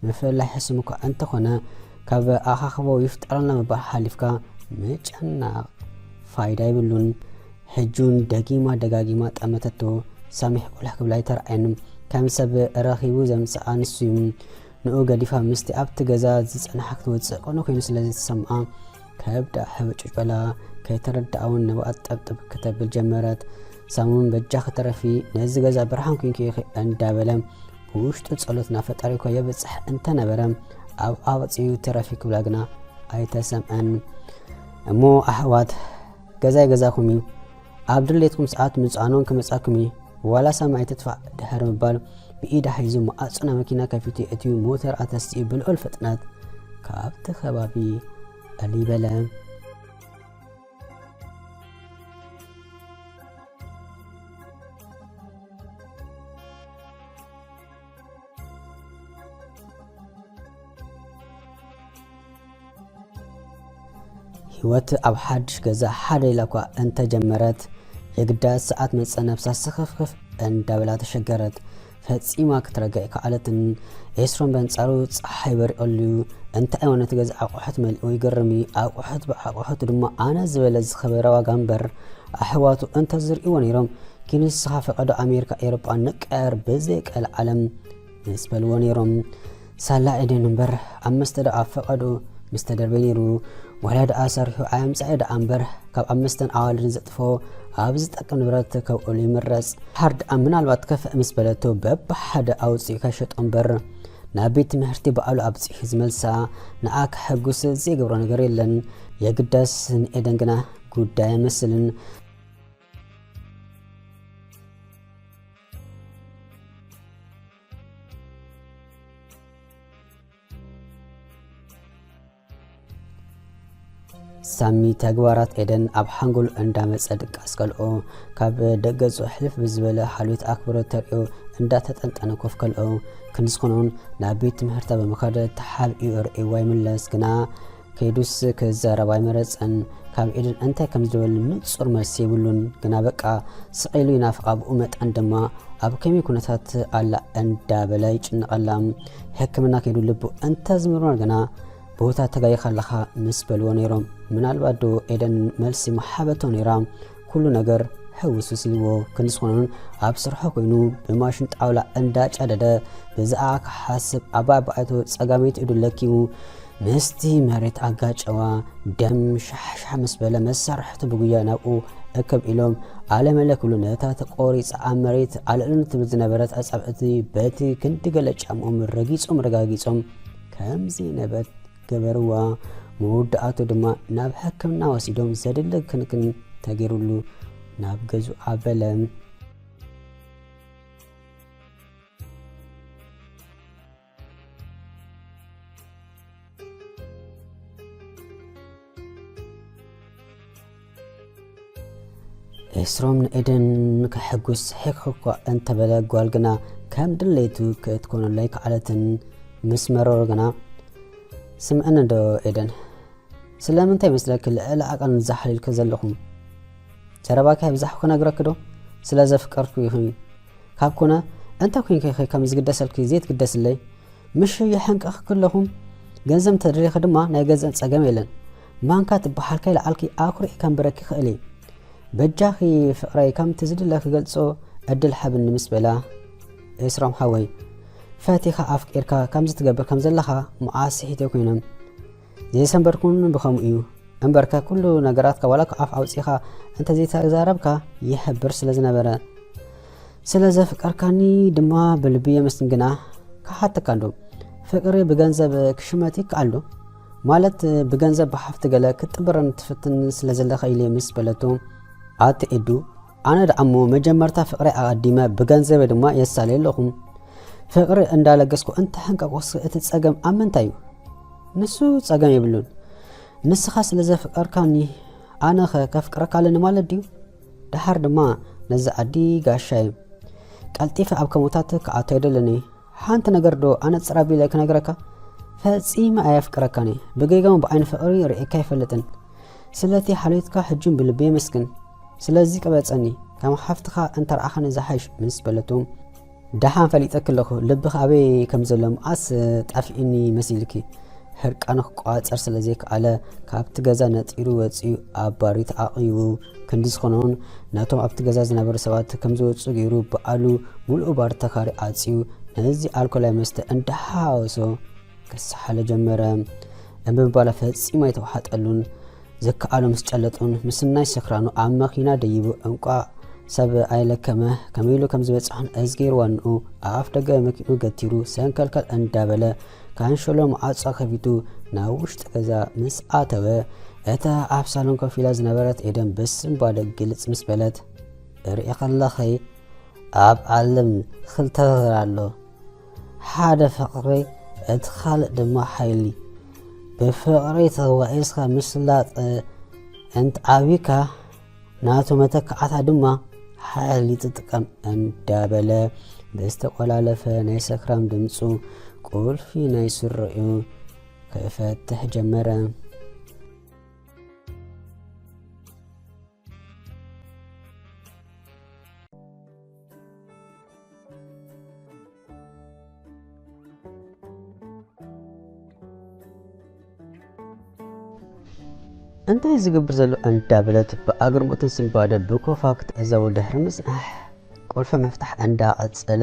ምፍልላይ ሕሱም እኳ እንተኾነ ካብ ኣኻኽቦ ይፍጠረልና ምባል ሓሊፍካ ምጭናቕ ፋይዳ የብሉን። ሕጂ እውን ደጊማ ደጋጊማ ጠመተቶ። ሳሚሕ ቁልሕ ክብላ ኣይተርኣየን። ከም ሰብ ረኺቡ ዘምጽኣ ንሱ እዩ። ንኡ ገዲፋ ምስቲ ኣብቲ ገዛ ዝጸንሓ ክትወጽእ ቅኑዕ ኮይኑ ስለ ዝተሰምዓ ከብዳ ሕብጭጭ በላ። ከይተረድኣ እውን ንብኣ ጠብጥብ ክተብል ጀመረት። ሳሚ እውን በጃኺ ተረፊ ነዚ ገዛ ብርሃን ኮይንኪ ኢኺ እንዳበለ ብውሽጡ ጸሎት ናብ ፈጣሪ እኳ የብጽሕ እንተነበረ ኣብ ኣውጺኡ ተረፊ ክብላ ግና ኣይተሰምዐን። እሞ ኣሕዋት ገዛይ ገዛኹም እዩ። ኣብ ድሌትኩም ሰዓት ምጽዓኖን ክመጻኩም እዩ። ዋላ ሳሚ ኣይትጥፋእ ድሕሪ ምባል ብኢዳ ሒዙ መዓጹ ናይ መኪና ከፊቱ የእትዩ ሞተር ኣተሲኡ ብልዑል ፍጥነት ካብቲ ከባቢ ዕልይ በለ። ህይወት ኣብ ሓድሽ ገዛ ሓደ ኢላ እኳ እንተጀመረት የግዳስ ሰዓት መጸ ነብሳ ስኽፍኽፍ እንዳበላ ተሸገረት። ፈጺማ ክትረግዕ ኣይከኣለትን። ኤስሮም በንጻሩ ጸሓይ በሪቐሉ እዩ። እንታይ እሞ ነቲ ገዛ ኣቑሑት መሊኡ ይገርም እዩ። ኣቑሑት ብኣቑሑት ድማ ኣነ ዝበለ ዝኸበረ ዋጋ እምበር ኣሕዋቱ እንተዝርእይዎ ነይሮም ግን ንስኻ ፈቐዶ ኣሜሪካ ኤውሮጳ ንቀያየር ብዘይ ቀልዓለም ምስ በልዎ ነይሮም። ሳላ ኤደን እምበር ኣብ መስተ ደኣ ፈቐዶ ምስ ተደርበ ነይሩ። ዋላ ደኣ ሰሪሑ ኣየምጻኤ ደኣ እምበር ካብ ኣብ መስተን ኣዋልድን ዘጥፍኦ ኣብ ዝጠቅም ንብረት ከውዕሉ ይምረጽ። ሓር ደኣ ምናልባት ከፍእ ምስ በለቶ በብሓደ ኣውጺኡ ከይሸጦ እምበር ናብ ቤት ትምህርቲ በዓሉ ኣብጺሑ ዝመልሳ ንኣ ከሐጉስ ዘይገብሮ ነገር የለን። የግዳስ ንኤደን ግና ጉዳይ ኣይመስልን። ሳሚ ተግባራት ኤደን ኣብ ሓንጎሉ እንዳመጸ ድቃስ ከልኦ፣ ካብ ደገጹ ሕልፍ ብዝበለ ሓልዮት ኣክብሮት ተርእዮ እንዳተጠንጠነ ኮፍ ከልኦ፣ ክንዲ ዝኾነ እውን ናብ ቤት ትምህርታ ብምኻድ ተሓቢኡ ርእይዋ ይምለስ። ግና ከይዱስ ክዛረብ ኣይመረጸን። ካብ ኤደን እንታይ ከም ዝደበል ንጹር መልሲ የብሉን። ግና በቃ ስቕ ኢሉ ይናፍቓ፣ ብኡ መጠን ድማ ኣብ ከመይ ኩነታት ኣላ እንዳበለ ይጭነቐላ። ሕክምና ከይዱ ልቡ እንተዝምርመር ግና ቦታ ተጋይኻ ኣለኻ ምስ በልዎ ነይሮም። ምናልባት ዶ ኤደን መልሲ ምሓበቶ ነይራ? ኩሉ ነገር ሕውስውስ ኢልዎ። ክንዲ ዝኾነን ኣብ ስርሖ ኮይኑ ብማሽን ጣውላ እንዳጨደደ ብዛኣ ክሓስብ ኣባይ ኣባይቶ ጸጋመይቲ ኢዱ ለኪሙ ምስቲ መሬት ኣጋጨዋ። ደም ሻሕሻሕ ምስ በለ መሳርሕቱ ብጉያ ናብኡ እክብ ኢሎም ኣለመለ ክብሉ ነታ ተቆሪጻ ኣብ መሬት ኣልዕሉኒ ትብል ዝነበረት ኣጻብዕቲ በቲ ክንዲ ገለ ጫምኦም ረጊጾም ረጋጊጾም ከም ዘይነበረት ገበርዋ። መወዳእቱ ድማ ናብ ሕክምና ወሲዶም ዘድሊ ክንክን ተገይሩሉ ናብ ገዝኡ ኣበለ። ኤስሮም ንኤደን ከሐጉስ ሕክ እኳ እንተበለ፣ ጓል ግና ከም ድሌቱ ክትኮነሉ ኣይከኣለትን። ምስ መረሮ ግና፣ ስምዕኒ ዶ ኤደን፣ ስለምንታይ ይመስለኪ ልዕሊ ዓቐን ዛሕሊልኪ ዘለኹም? ዘረባኪ ኣብዛሕኩ ክነግረኪ ዶ? ስለ ዘፍቀርኩ ይኹን ካብ ኮነ፣ እንተ ኮንኪ ኸ ከም ዝግደሰልኪ ዘይትግደስለይ? ምሽ የሐንቀኽኪ ኣለኹ። ገንዘብ እንተደሊኺ ድማ ናይ ገንዘብ ጸገም የለን። ማንካ ትበሃል ከይለዓልኪ ኣኩሪዕ ከንብረኪ ይኽእል እየ። በጃኺ ፍቕረይ ከምቲ ዝድለ ክገልጾ ዕድል ሓብኒ ምስ በላ፣ ኤስሮም ሓወይ፣ ፈቲኻ ኣፍቂርካ ከምዚ ትገብር ከም ዘለኻ መዓስ ስሒተ ኮይኖም። ዘይሰንበድኩን ብኸምኡ እዩ። እምበርከ ኩሉ ነገራትካ ዋላ ካብ ኣፍ ኣውጺኻ እንተዘይተዛረብካ ይሕብር ስለ ዝነበረ። ስለ ዘፍቀርካኒ ድማ ብልቢ የመስግን። ግና ክሓተካ እንዶ፣ ፍቕሪ ብገንዘብ ክሽመት ይከኣል ዶ? ማለት ብገንዘብ ብሓፍቲ ገለ ክትጥብረኒ ትፍትን ስለ ዘለኻ ኢለ ምስ በለቶ፣ ኣቲ ኤዱ፣ ኣነ ደኣሞ መጀመርታ ፍቕረይ ኣቐዲመ ብገንዘበይ ድማ የሳልየ ኣለኹ። ፍቕሪ እንዳለገስኩ እንተሕንቀቆስ እቲ ጸገም ኣብ ምንታይ እዩ? ንሱ ጸገም የብሉን። ንስኻ ስለ ዘፍቀርካኒ ኣነኸ ከፍቅረካ ኣለኒ ማለት ድዩ? ደሓር ድማ ነዚ ዓዲ ጋሻ እየ። ቀልጢፈ ኣብ ከሞታት ክኣቱ ኣይደለኒ። ሓንቲ ነገር ዶ ኣነጽር ኣቢለ ክነግረካ? ፈጺመ ኣየፍቅረካን እየ። ብጌጋውን ብዓይኒ ፍቕሪ ርእየካ ኣይፈልጥን። ስለቲ ሓልዮትካ ሕጂ እውን ብልቢ የመስግን። ስለዚ ቅበጸኒ፣ ከም ሓፍትኻ እንተረኣኻኒ ዝሓይሽ ምስ በለቱ፣ ደሓን ፈሊጠኪ ኣለኹ፣ ልብኺ ኣበይ ከም ዘሎ መዓስ ጠፊኡኒ መሲልኪ። ህርቃኑ ክቋጸር ስለ ዘይከኣለ፣ ካብቲ ገዛ ነጢሩ ወጺኡ ኣብ ባሪ ተዓቒቡ። ክንዲ ዝኾኖን ነቶም ኣብቲ ገዛ ዝነበሩ ሰባት ከም ዝወጹ ገይሩ፣ ባዕሉ ምሉእ ባር ተኻሪ ዓጽዩ፣ ነዚ ኣልኮላዊ መስተ እንዳሓወሶ ክሰሓሎ ጀመረ። እምቢ ምባላ ፈጺሙ ኣይተዋሓጠሉን። ዝከኣሎ ምስ ጨለጡን ምስናይ ሰኽራኑ ኣብ መኺና ደይቡ፣ እንቋዕ ሰብ ኣይለከመ፣ ከመይ ኢሉ ከም ዝበጽሖን እዝጊ ርዋንኡ ኣብ ኣፍ ደገ መኪንኡ ገቲሩ፣ ሰንከልከል እንዳበለ፣ ካንሸሎ ማዕጾ ከፊቱ ናብ ውሽጢ ገዛ ምስ ኣተወ፣ እታ ኣብ ሳሎን ኮፍ ኢላ ዝነበረት ኤደን ብስንባደ ግልጽ ምስ በለት፣ "ርኢ ከለኺ ኣብ ዓለም ክልተ ነገር ኣሎ። ሓደ ፍቕሪ፣ እቲ ካልእ ድማ ሓይሊ። ብፍቕሪ ተዋኢስካ ምስላጥ እንትዓቢካ፣ ናቱ መተካኣታ ድማ ሓይሊ ትጥቀም" እንዳበለ ብዝተቆላለፈ ናይ ሰክራም ድምጹ ቁልፊ ናይ ስረኡ ክፈትሕ ጀመረ። እንታይ ዝገብር ዘሎ እንዳበለት ብኣግርሞትን ስንባደ ብኮፋ ክትዕዘቦ ድሕሪ ምጽናሕ፣ ቁልፊ ምፍታሕ እንዳቐጸለ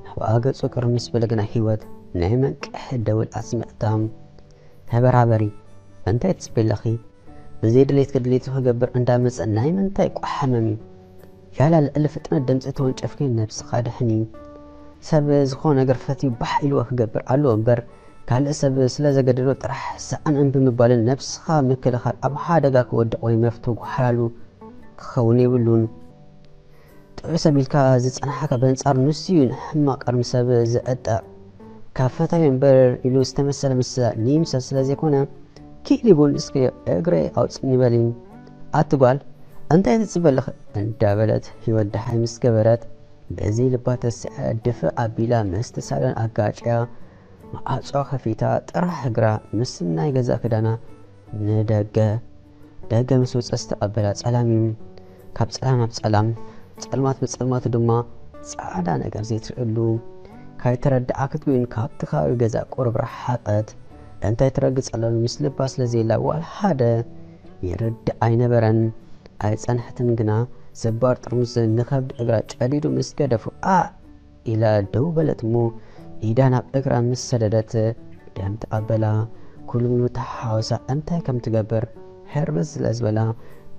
ናብኣ ገጹ ቅርብ ምስ በለ ግና ህይወት ናይ መንቅሒ ደወል ኣስሚዕታ፣ "ተበራበሪ፣ እንታይ ትጽበይ ኣለኺ? ብዘይ ድሌትኪ ድሌቱ ክገብር እንዳመጸ ናይ ምንታይ ቋሕ ሕመም እዩ? ያላ ልዕሊ ፍጥነት ድምጺ ተወንጨፍኪ ነብስኻ ድሕኒ። ሰብ ዝኾነ ነገር ፈትዩ ባሕ ኢልዎ ክገብር ኣለዎ እምበር፣ ካልእ ሰብ ስለ ዘገደዶ ጥራሕ ሰኣን እምቢ ምባልን ነብስኻ ምክልኻል ኣብ ሓደጋ ክወድቕ ወይ መፍቶ ጓሓላሉ ክኸውን የብሉን። ጥዑይ ሰብ ኢልካ ዝጸናሕካ በንጻር ንሱ እዩ ንሕማቕ ቅድሚ ሰብ ዝዕጠቕ። ካብ ፈታዊ እምበር ኢሉ ዝተመሰለ ምስ ንይምሰል ስለ ዘይኮነ፣ ክኢል ይቡን እስኪ እግረይ ኣውጽኒ በሊ። ኣቲ ጓል፣ እንታይ ትጽበ ኣለኺ?" እንዳበለት ህይወት ደሓይ ምስ ገበረት፣ በዚ ልባ ተስዐ ድፍእ ኣቢላ መስተ ሳሎን ኣጋጭያ፣ መዓጾ ከፊታ ጥራሕ እግራ ምስ ናይ ገዛ ክዳና ንደገ፣ ደገ ምስ ወጸ ዝተቐበላ ጸላም እዩ። ካብ ጸላም ናብ ጸላም፣ ጸልማት ብጸልማቱ ድማ ጻዕዳ ነገር ዘይትርእሉ። ካይተረድኣ ክትጉይን ካብቲ ከባቢ ገዛ ቁሩብ ረሓቐት። እንታይ ትረግጽ ኣሎ ምስ ልባ ስለ ዘየላ ዋላ ሓደ ይርድእ ኣይነበረን። ኣይጸንሐትን ግና ስባር ጥርሙዝ ንኸብዲ እግራ ጨዲዱ ምስ ገደፉ፣ "ኣእ!" ኢላ ደው በለት እሞ፣ ኢዳ ናብ እግራ ምስ ሰደደት፣ ደም ተቐበላ። ኩሉ ሙሉ ተሓዋሳ እንታይ ከም ትገብር ሕርብስ ስለ ዝበላ፣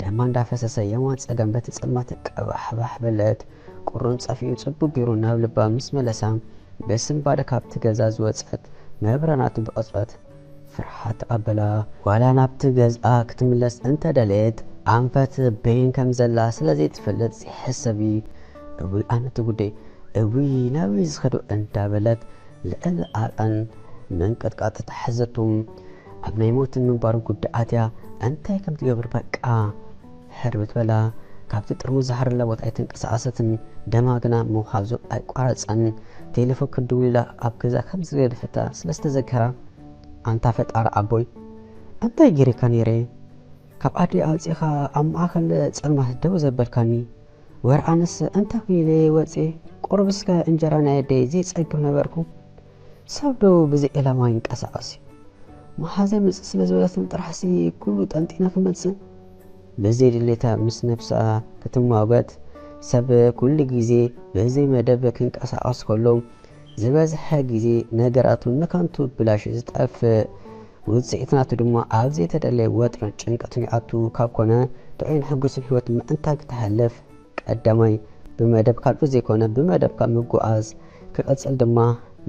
ደማ እንዳፈሰሰ የማን ጸጋም በቲ ጸልማት ቀባሕባሕ በለት። ቁሩን ጸፊኡ ጽቡቅ ገይሩ ናብ ልባ ምስ መለሳ፣ ብስንባደ ካብቲ ገዛ ዝወጸት መብረናቱ ብቕጽበት ፍርሓት ተቐበላ። ዋላ ናብቲ ገዝኣ ክትምለስ እንተደለየት፣ ኣንፈት በይን ከም ዘላ ስለ ዘይትፈልጥ፣ "ዘይሕሰብ እዩ፣ እውይ ኣነቲ ጉደይ፣ እውይ ናበይ ዝኸዶ?" እንዳበለት ልዕሊ ዓቐን ምንቅጥቃጥ ተታሕዘቱ። ኣብ ናይ ሞትን ምንባርን ጉዳይ ኣትያ እንታይ ከም ትገብር በቃ ሕርብት በላ። ካብቲ ጥርሙዝ ዝሓረላ ቦታ ኣይተንቀሳቐሰትን። ደማ ግና ምውሓዙ ኣይቋረጸን። ቴሌፎን ክድውልላ ኣብ ገዛ ከም ዝገደፈታ ስለ ዝተዘከራ፣ "ኣንታ ፈጣሪ ኣቦይ፣ እንታይ ገይረካ ነይረ? ካብ ዓዲ ኣውጺኻ ኣብ ማእከል ጸልማት ደው ዘበልካኒ። ወር ኣነስ እንታይ ኩን ኢለ ወጽየ? ቁሩብስ ከ እንጀራ ናይ ኣደይ ዘይጸግብ ነበርኩ? ሰብ ዶ ብዘይ ዕላማ ይንቀሳቐስ እዩ? መሓዘ ምጽእ ስለ ዝበለትኒ ጥራሕሲ ኩሉ ጠንጢነ ክመጽእ? ብዘይ ድሌታ ምስ ነብሳ ክትማጎት፣ ሰብ ኩሉ ግዜ ብዘይ መደብ ክንቀሳቐስ ከሎ፣ ዝበዝሐ ግዜ ነገራቱ ንከንቱ ብላሽ ዝጠፍእ፣ ውጽኢት ናቱ ድማ ኣብ ዘይተደለየ ወጥርን ጭንቀትን ይኣቱ ካብ ኮነ፣ ጥዑይን ሕጉስን ህይወት ምእንታን ክተሕልፍ፣ ቀዳማይ ብመደብ ካልኦት ዘይኮነ ብመደብካ ምጉዓዝ፣ ክቕጽል ድማ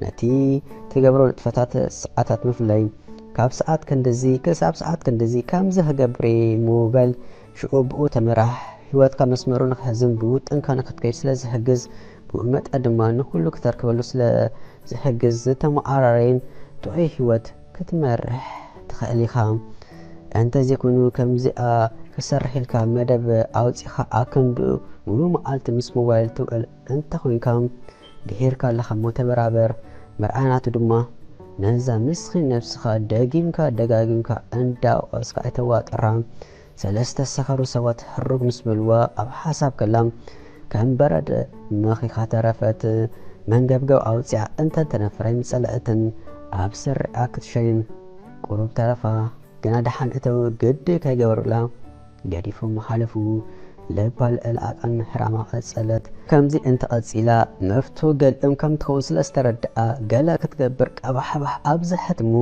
ነቲ ትገብሮ ንጥፈታት ሰዓታት ምፍላይ፣ ካብ ሰዓት ክንድዚ ክሳብ ሰዓት ክንድዚ ከምዚ ክገብር እየ ምባል፣ ሽዑ ብኡ ተመራሕ፣ ህይወትካ መስመሩ ንክሕዝን ብውጥንካ ንክትከይድ ስለ ዝሕግዝ፣ ብኡ መጠን ድማ ንኹሉ ክተርክበሉ ስለ ዝሕግዝ ዝተመዓራረየን ጥዑይ ህይወት ክትመርሕ ትኽእል ኢኻ። እንተዘይኮይኑ ከምዚኣ ክሰርሕ ኢልካ መደብ ኣውጺኻ ኣክንዲ ሙሉእ መዓልቲ ምስ ሞባይል ትውዕል እንተኾይንካ፣ ድሒርካ ኣለኻ እሞ ተበራበር። መርኣያ ናቱ ድማ ነዛ ምስኪን ነብስኻ ደጊምካ ደጋጊምካ እንዳወቐስካ ኣይተዋጥራ። ሰለስተ ሰኻሩ ሰባት ህሩግ ምስ በልዋ ኣብ ሓሳብ ከላ ከም በረድ መኺኻ ተረፈት። መንገብገብ ኣውጺኣ እንተንተነፍረ ኣይምጸለአትን። ኣብ ስሪኣ ክትሸይን ቁሩብ ተረፋ። ግና ደሓን እተው ግዲ ከይገበሩላ ገዲፎም ሓለፉ። ልባ ልዕሊ ዓቐን ሕራማ ቀጸለት። ከምዚ እንተቐጺላ መፍቶ ገልእም ከም ትኸውን ስለ ዝተረድኣ ገለ ክትገብር ቀባሕባሕ ኣብዝሐት እሞ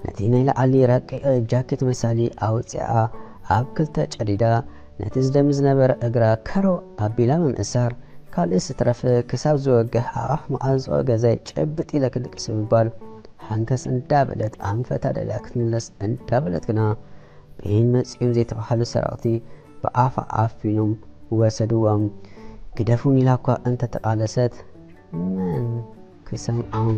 ነቲ ናይ ላዕሊ ረቂቕ ጃኬት መሳሊ ኣውጺኣ ኣብ ክልተ ጨዲዳ ነቲ ዝደሚ ዝነበረ እግራ ከረው ኣቢላ ምምእሳር ካልእ ስትረፍ ክሳብ ዝወግሕ ኣፍ መዓንጾ ገዛይ ጭብጥ ኢለ ክድቅስ ብምባል ሓንከስ እንዳበለት ኣንፈታ ደልያ ክትምለስ እንዳበለት ግና በይን መጺኦም ዘይተባህሉ ሰረቕቲ ብኣፋ ዓፊኖም ወሰድዎም። ግደፉን ኢላ እኳ እንተተቓለሰት መን ክሰምዖም?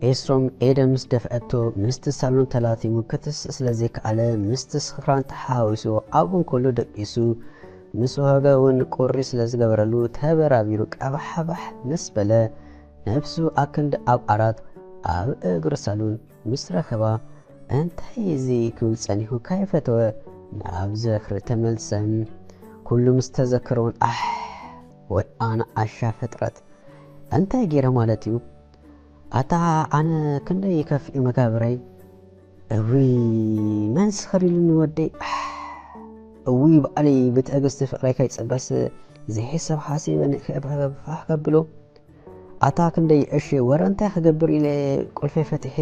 ኤስሮም ኤደን ምስ ደፍአቶ ምስቲ ሳሎን ተላቲሙ ክትስእ ስለ ዘይከኣለ ምስቲ ስኽራን ተሓዋዊስዎ ኣብኡ እንከሎ ደቂሱ ምስ ወሃገ እውን ቁሪ ስለ ዝገበረሉ ተበራቢሩ ቀባሕባሕ ምስ በለ ነብሱ ኣክንዲ ኣብ ዓራት ኣብ እግሪ ሳሎን ምስ ረኸባ እንታይ እዚ ክብል ጸኒሑ ካይፈተወ ናብ ዝኽሪ ተመልሰ። ኩሉ ምስ ተዘከረ እውን ኣሕ ወይ ኣነ ዓሻ ፍጥረት እንታይ ገይረ ማለት እዩ? ኣታ ኣነ ክንደይ ይከፍእ መጋብረይ። እውይ መን ስኽር ኢሉኒ ወደይ። ኣሕ፣ እውይ ባዕለይ ብትዕግስቲ ፍቕረይ ከይጽበስ ዘይሕሰብ ሓሲበ ንእከ ብፋሕ ከብሎ። ኣታ ክንደይ እሺ ወረ እንታይ ክገብር ኢለ ቁልፈይ ፈቲሐ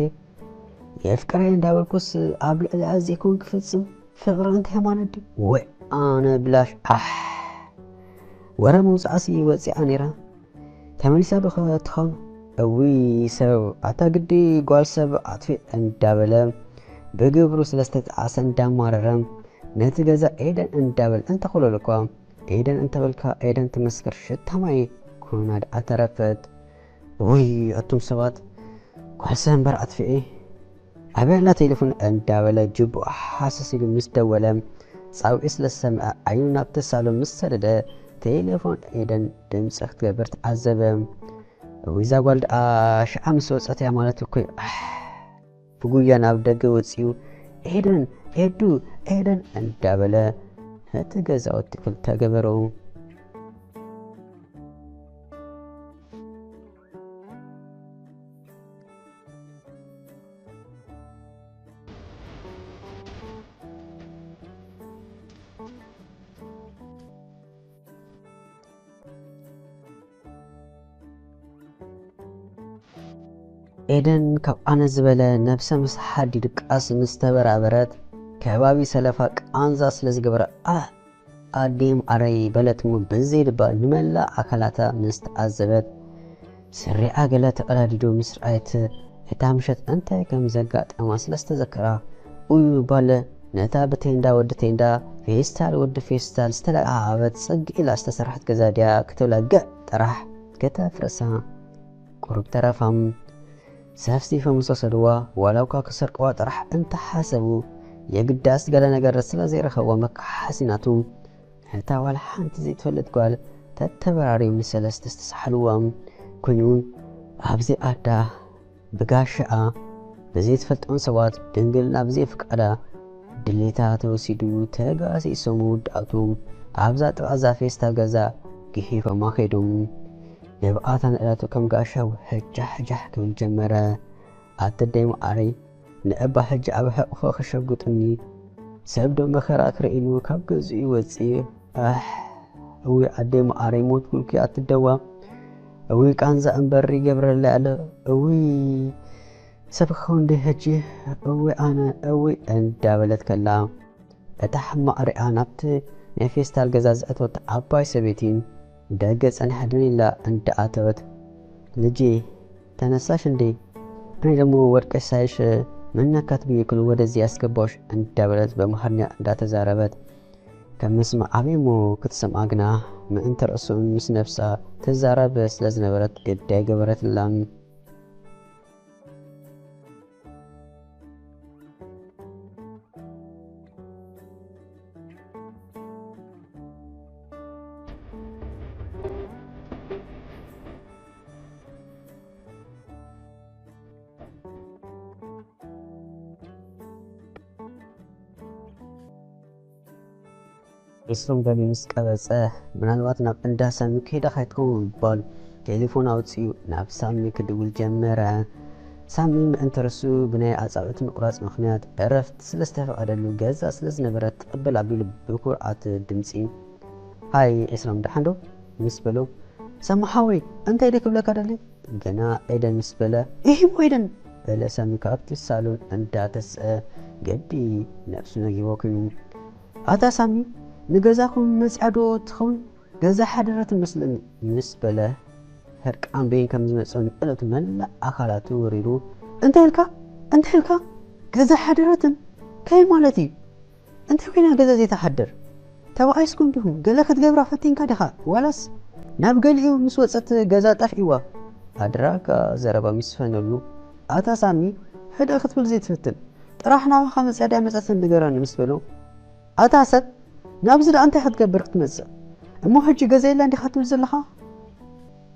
የፍቅረይ እንዳበልኩስ ኣብ ልዕሊኣ ዘይኮን ክፍጽም ፍቕሪ እንታይ ሃይማኖት ድዩ? ወይ ኣነ ብላሽ ኣሕ። ወረ ምውጻእሲ ወጺኣ ነይራ። ተመሊሳ ዶ ከ ትኸውን? እውይ ሰብ ኣታ ግዲ ጓል ሰብ ኣጥፊእ እንዳበለ ብግብሩ ስለ ዝተጠዓሰ እንዳማረረ ነቲ ገዛ ኤደን እንዳበል እንተኾለሉ እኳ ኤደን እንተበልካ ኤደን ትመስክር ሽታ ማይ ኮይና ደኣ ተረፈት። ውይ ኣቱም ሰባት ጓል ሰብ እምበር ኣጥፊኤ ኣበይ ኣላ ቴሌፎን እንዳበለ ጅቡኣ ሓሰስ ኢሉ ምስ ደወለ ጻውዒት ስለ ዝሰምዐ ዓይኑ ናብቲ ሳሎን ምስ ሰደደ ቴሌፎን ኤደን ድምፂ ክትገብር ተዓዘበ። እውይ እዛ ጓል ደኣ ሽዓ ምስ ወፀት እያ ማለት እኮ እዩ። ኣሕ ብጉያ ናብ ደገ ወፂኡ ኤደን ኤዱ ኤደን እንዳበለ ነቲ ገዛውቲ ክልተ ገበሮ። ኤደን ካብ ኣነ ዝበለ ነብሰ ምስ ሓዲ ድቃስ ምስ ተበራበረት ከባቢ ሰለፋ ቃንዛ ስለ ዝገበረ ኣህ ኣዴ ማዓረይ በለት እሞ ብዘይ ልባ ንመላእ ኣካላታ ምስ ተዓዘበት ስሪዓ ገለ ተቐዳዲዱ ምስ ረኣየት እታ ምሸት እንታይ ከም ዘጋጠማ ስለ ዝተዘከራ ኡይ ባለ ነታ ብቴንዳ ወዲ ቴንዳ፣ ፌስታል ወዲ ፌስታል ዝተለዓዓበት ጽግ ኢላ ዝተሰርሐት ገዛ ድያ ክትብላ ገዕ ጥራሕ ከተፍርሳ ቁሩብ ተረፋ። ሰፍሲፎም ዝወሰድዋ፣ ዋላ እኳ ክሰርቅዋ ጥራሕ እንተሓሰቡ፣ የግዳስ ገለ ነገር ስለ ዘይረኸብዎ መከሓሲ ናቱ፣ ነታ ዋላ ሓንቲ ዘይትፈልጥ ጓል ተተበራርዮም ንሰለስተ ዝተሳሕልዋ ኮይኑ፣ ኣብዚ ኣዳ ብጋሻኣ ብዘይትፈልጦም ሰባት ድንግልና ብዘይፍቃዳ ድሌታ ተወሲዱ ተጋሲሶም ውድኣቱ ኣብዛ ጥቓ እዛ ፌስታል ገዛ ግሒፎማ ከይዶም። ንብኣታ ንእለቱ ከም ጋሻ ሕጃሕጃሕ ክብል ጀመረ። ኣቲ ደይ መዓረይ ንእባ ሕጂ ኣብ ሕቕፎ ክሸጉጥኒ ሰብ ዶ መኸራ ክርእይሉ ካብ ገዝኡ ይወፅእ? ኣሕ፣ እውይ ኣደይ መዓረይ ሞትኩልኪ ኣትደዋ። እውይ ቃንዛ እምበር ይገብረለይ ኣሎ። እውይ ሰብ ክኸውን ዶ ሕጂ? እውይ ኣነ እውይ እንዳበለት ከላ እታ ሕማቕ ሪኣ ናብቲ ናይ ፌስታል ገዛ ዝኣተወት ዓባይ ሰበይቲ ደገ ጸኒሓ ደኒላ እንዳኣተወት፣ ልጄ ተነሳሽ እንዴ? እኔ ደግሞ ወድቀሽ ሳይሽ ምን ነካት ብዬ እኮ ነው ወደዚህ ያስገባሁሽ እንዳበለት በአማርኛ እንዳተዛረበት ከም መስማዕ ኣበይ እሞ ክትሰምዓ ግና ምእንቲ ርእሱ ምስ ነብሳ ትዛረብ ስለ ዝነበረት ግዲ ኣይገበረትላን። ዒስሩን ገሊ ምስ ቀበጸ፣ ምናልባት ናብ እንዳ ሳሚ ከይዳ ከይትኸውን ብምባል፣ ቴሌፎን ኣውጺኡ ናብ ሳሚ ክድውል ጀመረ። ሳሚ ምእንቲ ርእሱ ብናይ ኣጻብዕቲ ምቁራጽ ምኽንያት ዕረፍቲ ስለ ዝተፈቐደሉ፣ ገዛ ስለ ዝነበረ ትቕበል ኣቢሉ ብኩርዓት ድምጺ፣ ሃይ ዒስራም፣ ደሓን ዶ? ምስ በሎ፣ ሳሚ ሓወይ፣ እንታይ ኢለ ክብለካ ደልየ? ገና ኤደን ምስ በለ፣ ኢሂ እሞ ኤደን፣ በለ ሳሚ ካብቲ ሳሎን እንዳተስአ፣ ግዲ ነብሱ ነጊርዎ ኮይኑ። ኣታ ሳሚ፣ ንገዛኹም መጺኣ ዶ ትኸውን? ገዛ ሓደረትን መስለኒ፣ ምስ በለ፣ ሕርቃን በይን ከም ዝመጾ ንጸሎት መላእ ኣካላቱ ወሪሩ፣ እንታይ ኢልካ? እንታይ ኢልካ? ገዛ ሓደረትን? ከመይ ማለት እዩ? እንታይ ኮይና ገዛ ዘይትሓድር? ተባኢስኩም ዲኹም? ገለ ክትገብራ ፈቲንካ ዲኻ? ዋላስ ናብ ገሊኡ ምስ ወጸት ገዛ ጠፊእዋ? ኣድራጋ ዘረባ ምስ ፈነሉ፣ ኣታ ሳሚ፣ ሕደ ክትብል ዘይትፍትን፣ ጥራሕ ናባኻ መጽያ ድያ መጸትን ንገረኒ ምስ በሎ፣ ኣታ ሰብ፣ ናብዚ ደኣ እንታይ ክትገብር ክትመጽእ? እሞ ሕጂ ገዛ የላን ዲኻ ትብል ዘለኻ?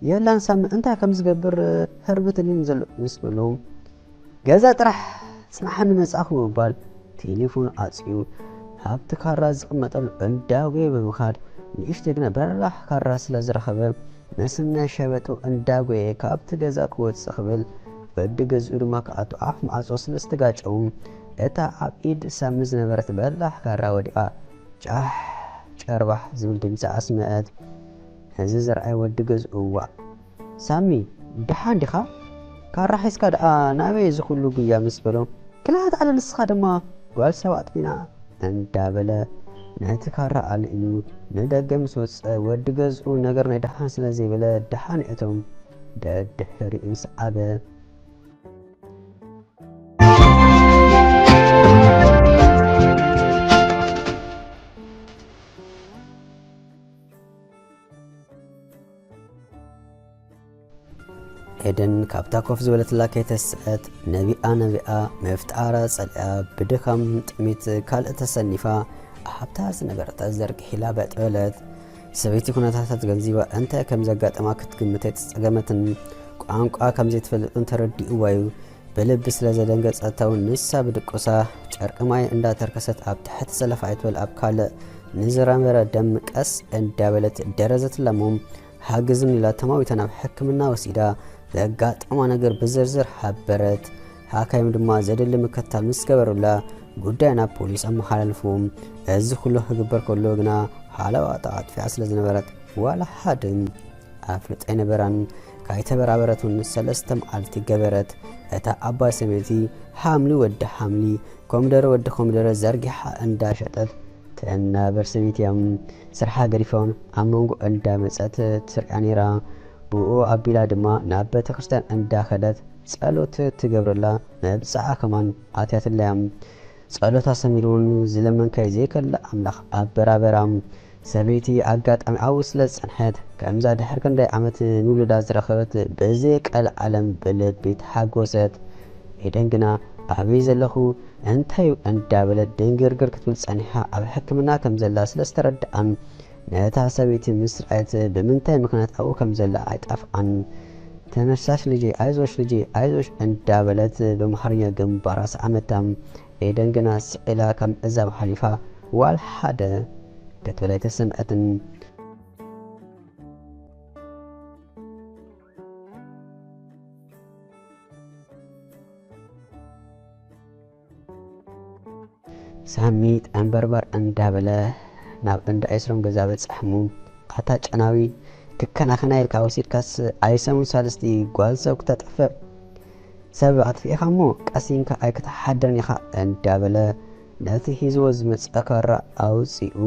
የላን ሳሚ፣ እንታይ ከም ዝገብር ህርብትልኒ ዘሎ ምስ በሎ፣ ገዛ ጥራሕ ጽናሓኒ መጻእኹ ብምባል ቴሌፎኑ ዓጽዩ ናብቲ ካራ ዝቕመጠሉ እንዳጎየ ብምኻድ ንእሽተይ ግና በራሕ ካራ ስለ ዝረኸበ ነስናይ ሸበጡ እንዳጎየ ካብቲ ገዛ ክወጽእ ክብል ወዲ ገዝኡ ድማ ክኣቱ ኣፍ ማዕጾ ስለ ዝተጋጨዉ እታ ኣብ ኢድ ሳሚ ዝነበረት በራሕ ካራ ወዲቓ ጫሕ ጨርባሕ ዝብል ድምጺ ኣስምዐት። ነዚ ዝረኣየ ወዲ ገዝኡ ዋእ ሳሚ፣ ደሓን ዲኻ? ካራ ሒዝካ ደኣ ናበይ እዚ ኩሉ ጉያ? ምስ በሎ፣ ክላ ተዓለ ንስኻ ድማ ጓል ሰብኣት ቢና እንዳበለ ነቲ ካራ ኣልዒሉ ንደገ ምስ ወጸ ወዲ ገዝኡ ነገር ናይ ደሓን ስለ ዘይበለ ደሓን እቶም ደድሕሪኡ ሰዓበ። ኤደን ካብታ ኮፍ ዝበለትላ ከይተስአት ነቢኣ ነቢኣ ምፍጣራ ጸሊኣ ብድኻም ጥሜት ካልእ ተሰኒፋ ኣብታ ዝነበረታ ዘርጊሒላ በጥ በለት። ሰበይቲ ኩነታታ ተገንዚባ እንታይ ከም ዘጋጠማ ክትግምት ኣይተጸገመትን። ቋንቋ ከም ዘይትፈልጥን ተረዲእዋ እዩ። ብልቢ ስለ ዘደንገጸታ እውን ንሳ ብድቁሳ ጨርቂ ማይ እንዳተርከሰት ኣብ ትሕቲ ሰለፍ ኣይትበል ኣብ ካልእ ንዝረመረ ደም ቀስ እንዳበለት ደረዘትላ እሞ ሓግዝኒ ኢላ ተማዊታ ናብ ሕክምና ወሲዳ ዘጋጠማ ነገር ብዝርዝር ሓበረት። ሓካይም ድማ ዘድሊ ምክትታል ምስ ገበሩላ ጉዳይ ናብ ፖሊስ ኣመሓላልፉ። እዚ ኩሉ ክግበር ከሎ ግና ሓለዋታ ኣጥፊኣ ስለ ዝነበረት ዋላ ሓደ ኣፍልጦ ኣይነበራን። ካይተበራበረት እውን ሰለስተ መዓልቲ ገበረት። እታ ዓባይ ሰበይቲ ሓምሊ ወዲ ሓምሊ ኮሚደረ ወዲ ኮሚደረ ዘርጊሓ እንዳሸጠት ትናበር ሰበይቲ እያ። ስርሓ ገዲፋ እውን ኣብ መንጎ እንዳመጸት ትርእያ ነይራ። ብኡ ኣቢላ ድማ ናብ ቤተ ክርስቲያን እንዳኸደት ጸሎት ትገብረላ መብጽዓ ከማን ኣትያትላ እያ። ጸሎታ ሰሚሩን ዝለመንካይ ዘይከልእ ኣምላኽ ኣበራበራ። ሰበይቲ ኣጋጣሚ ኣብኡ ስለ ዝጸንሐት፣ ከምዛ ድሕሪ ክንደይ ዓመት ንውሉዳ ዝረኸበት ብዘይ ቀልዓለም ብልቢ ተሓጎሰት። ኤደን ግና ኣበይ ዘለኹ እንታይ እንዳበለት ድንግርግር ክትብል ጸኒሓ ኣብ ሕክምና ከም ዘላ ስለ ዝተረድኣን ነታ ሰበይቲ ምስ ረኣየት ብምንታይ ምኽንያት ኣብኡ ከም ዘላ ኣይጠፍኣን። ተነሳሽ ልጄ፣ ኣይዞሽ ልጄ፣ ኣይዞሽ እንዳበለት ብኣምሓርኛ ግንባራ ሰዓመታ። ኤደን ግና ስቕ ኢላ ካብ ምዕዛብ ሓሊፋ ዋላ ሓደ ክትብል ኣይተሰምዐትን። ሳሚ ጠንበርበር እንዳበለ ናብ እንዳ ኤስሮም ገዛ በጻሕሙ። ኣታ ጨናዊ፣ ክከናኸና ኢልካ ወሲድካስ ኣይሰሙን ሳልስቲ ጓል ሰብ ክተጥፍእ? ሰብ ኣጥፊእኻ እሞ ቀሲንካ ኣይክትሓድርን ኢኻ እንዳበለ ነቲ ሒዝዎ ዝመጸ ካራ ኣውጺኡ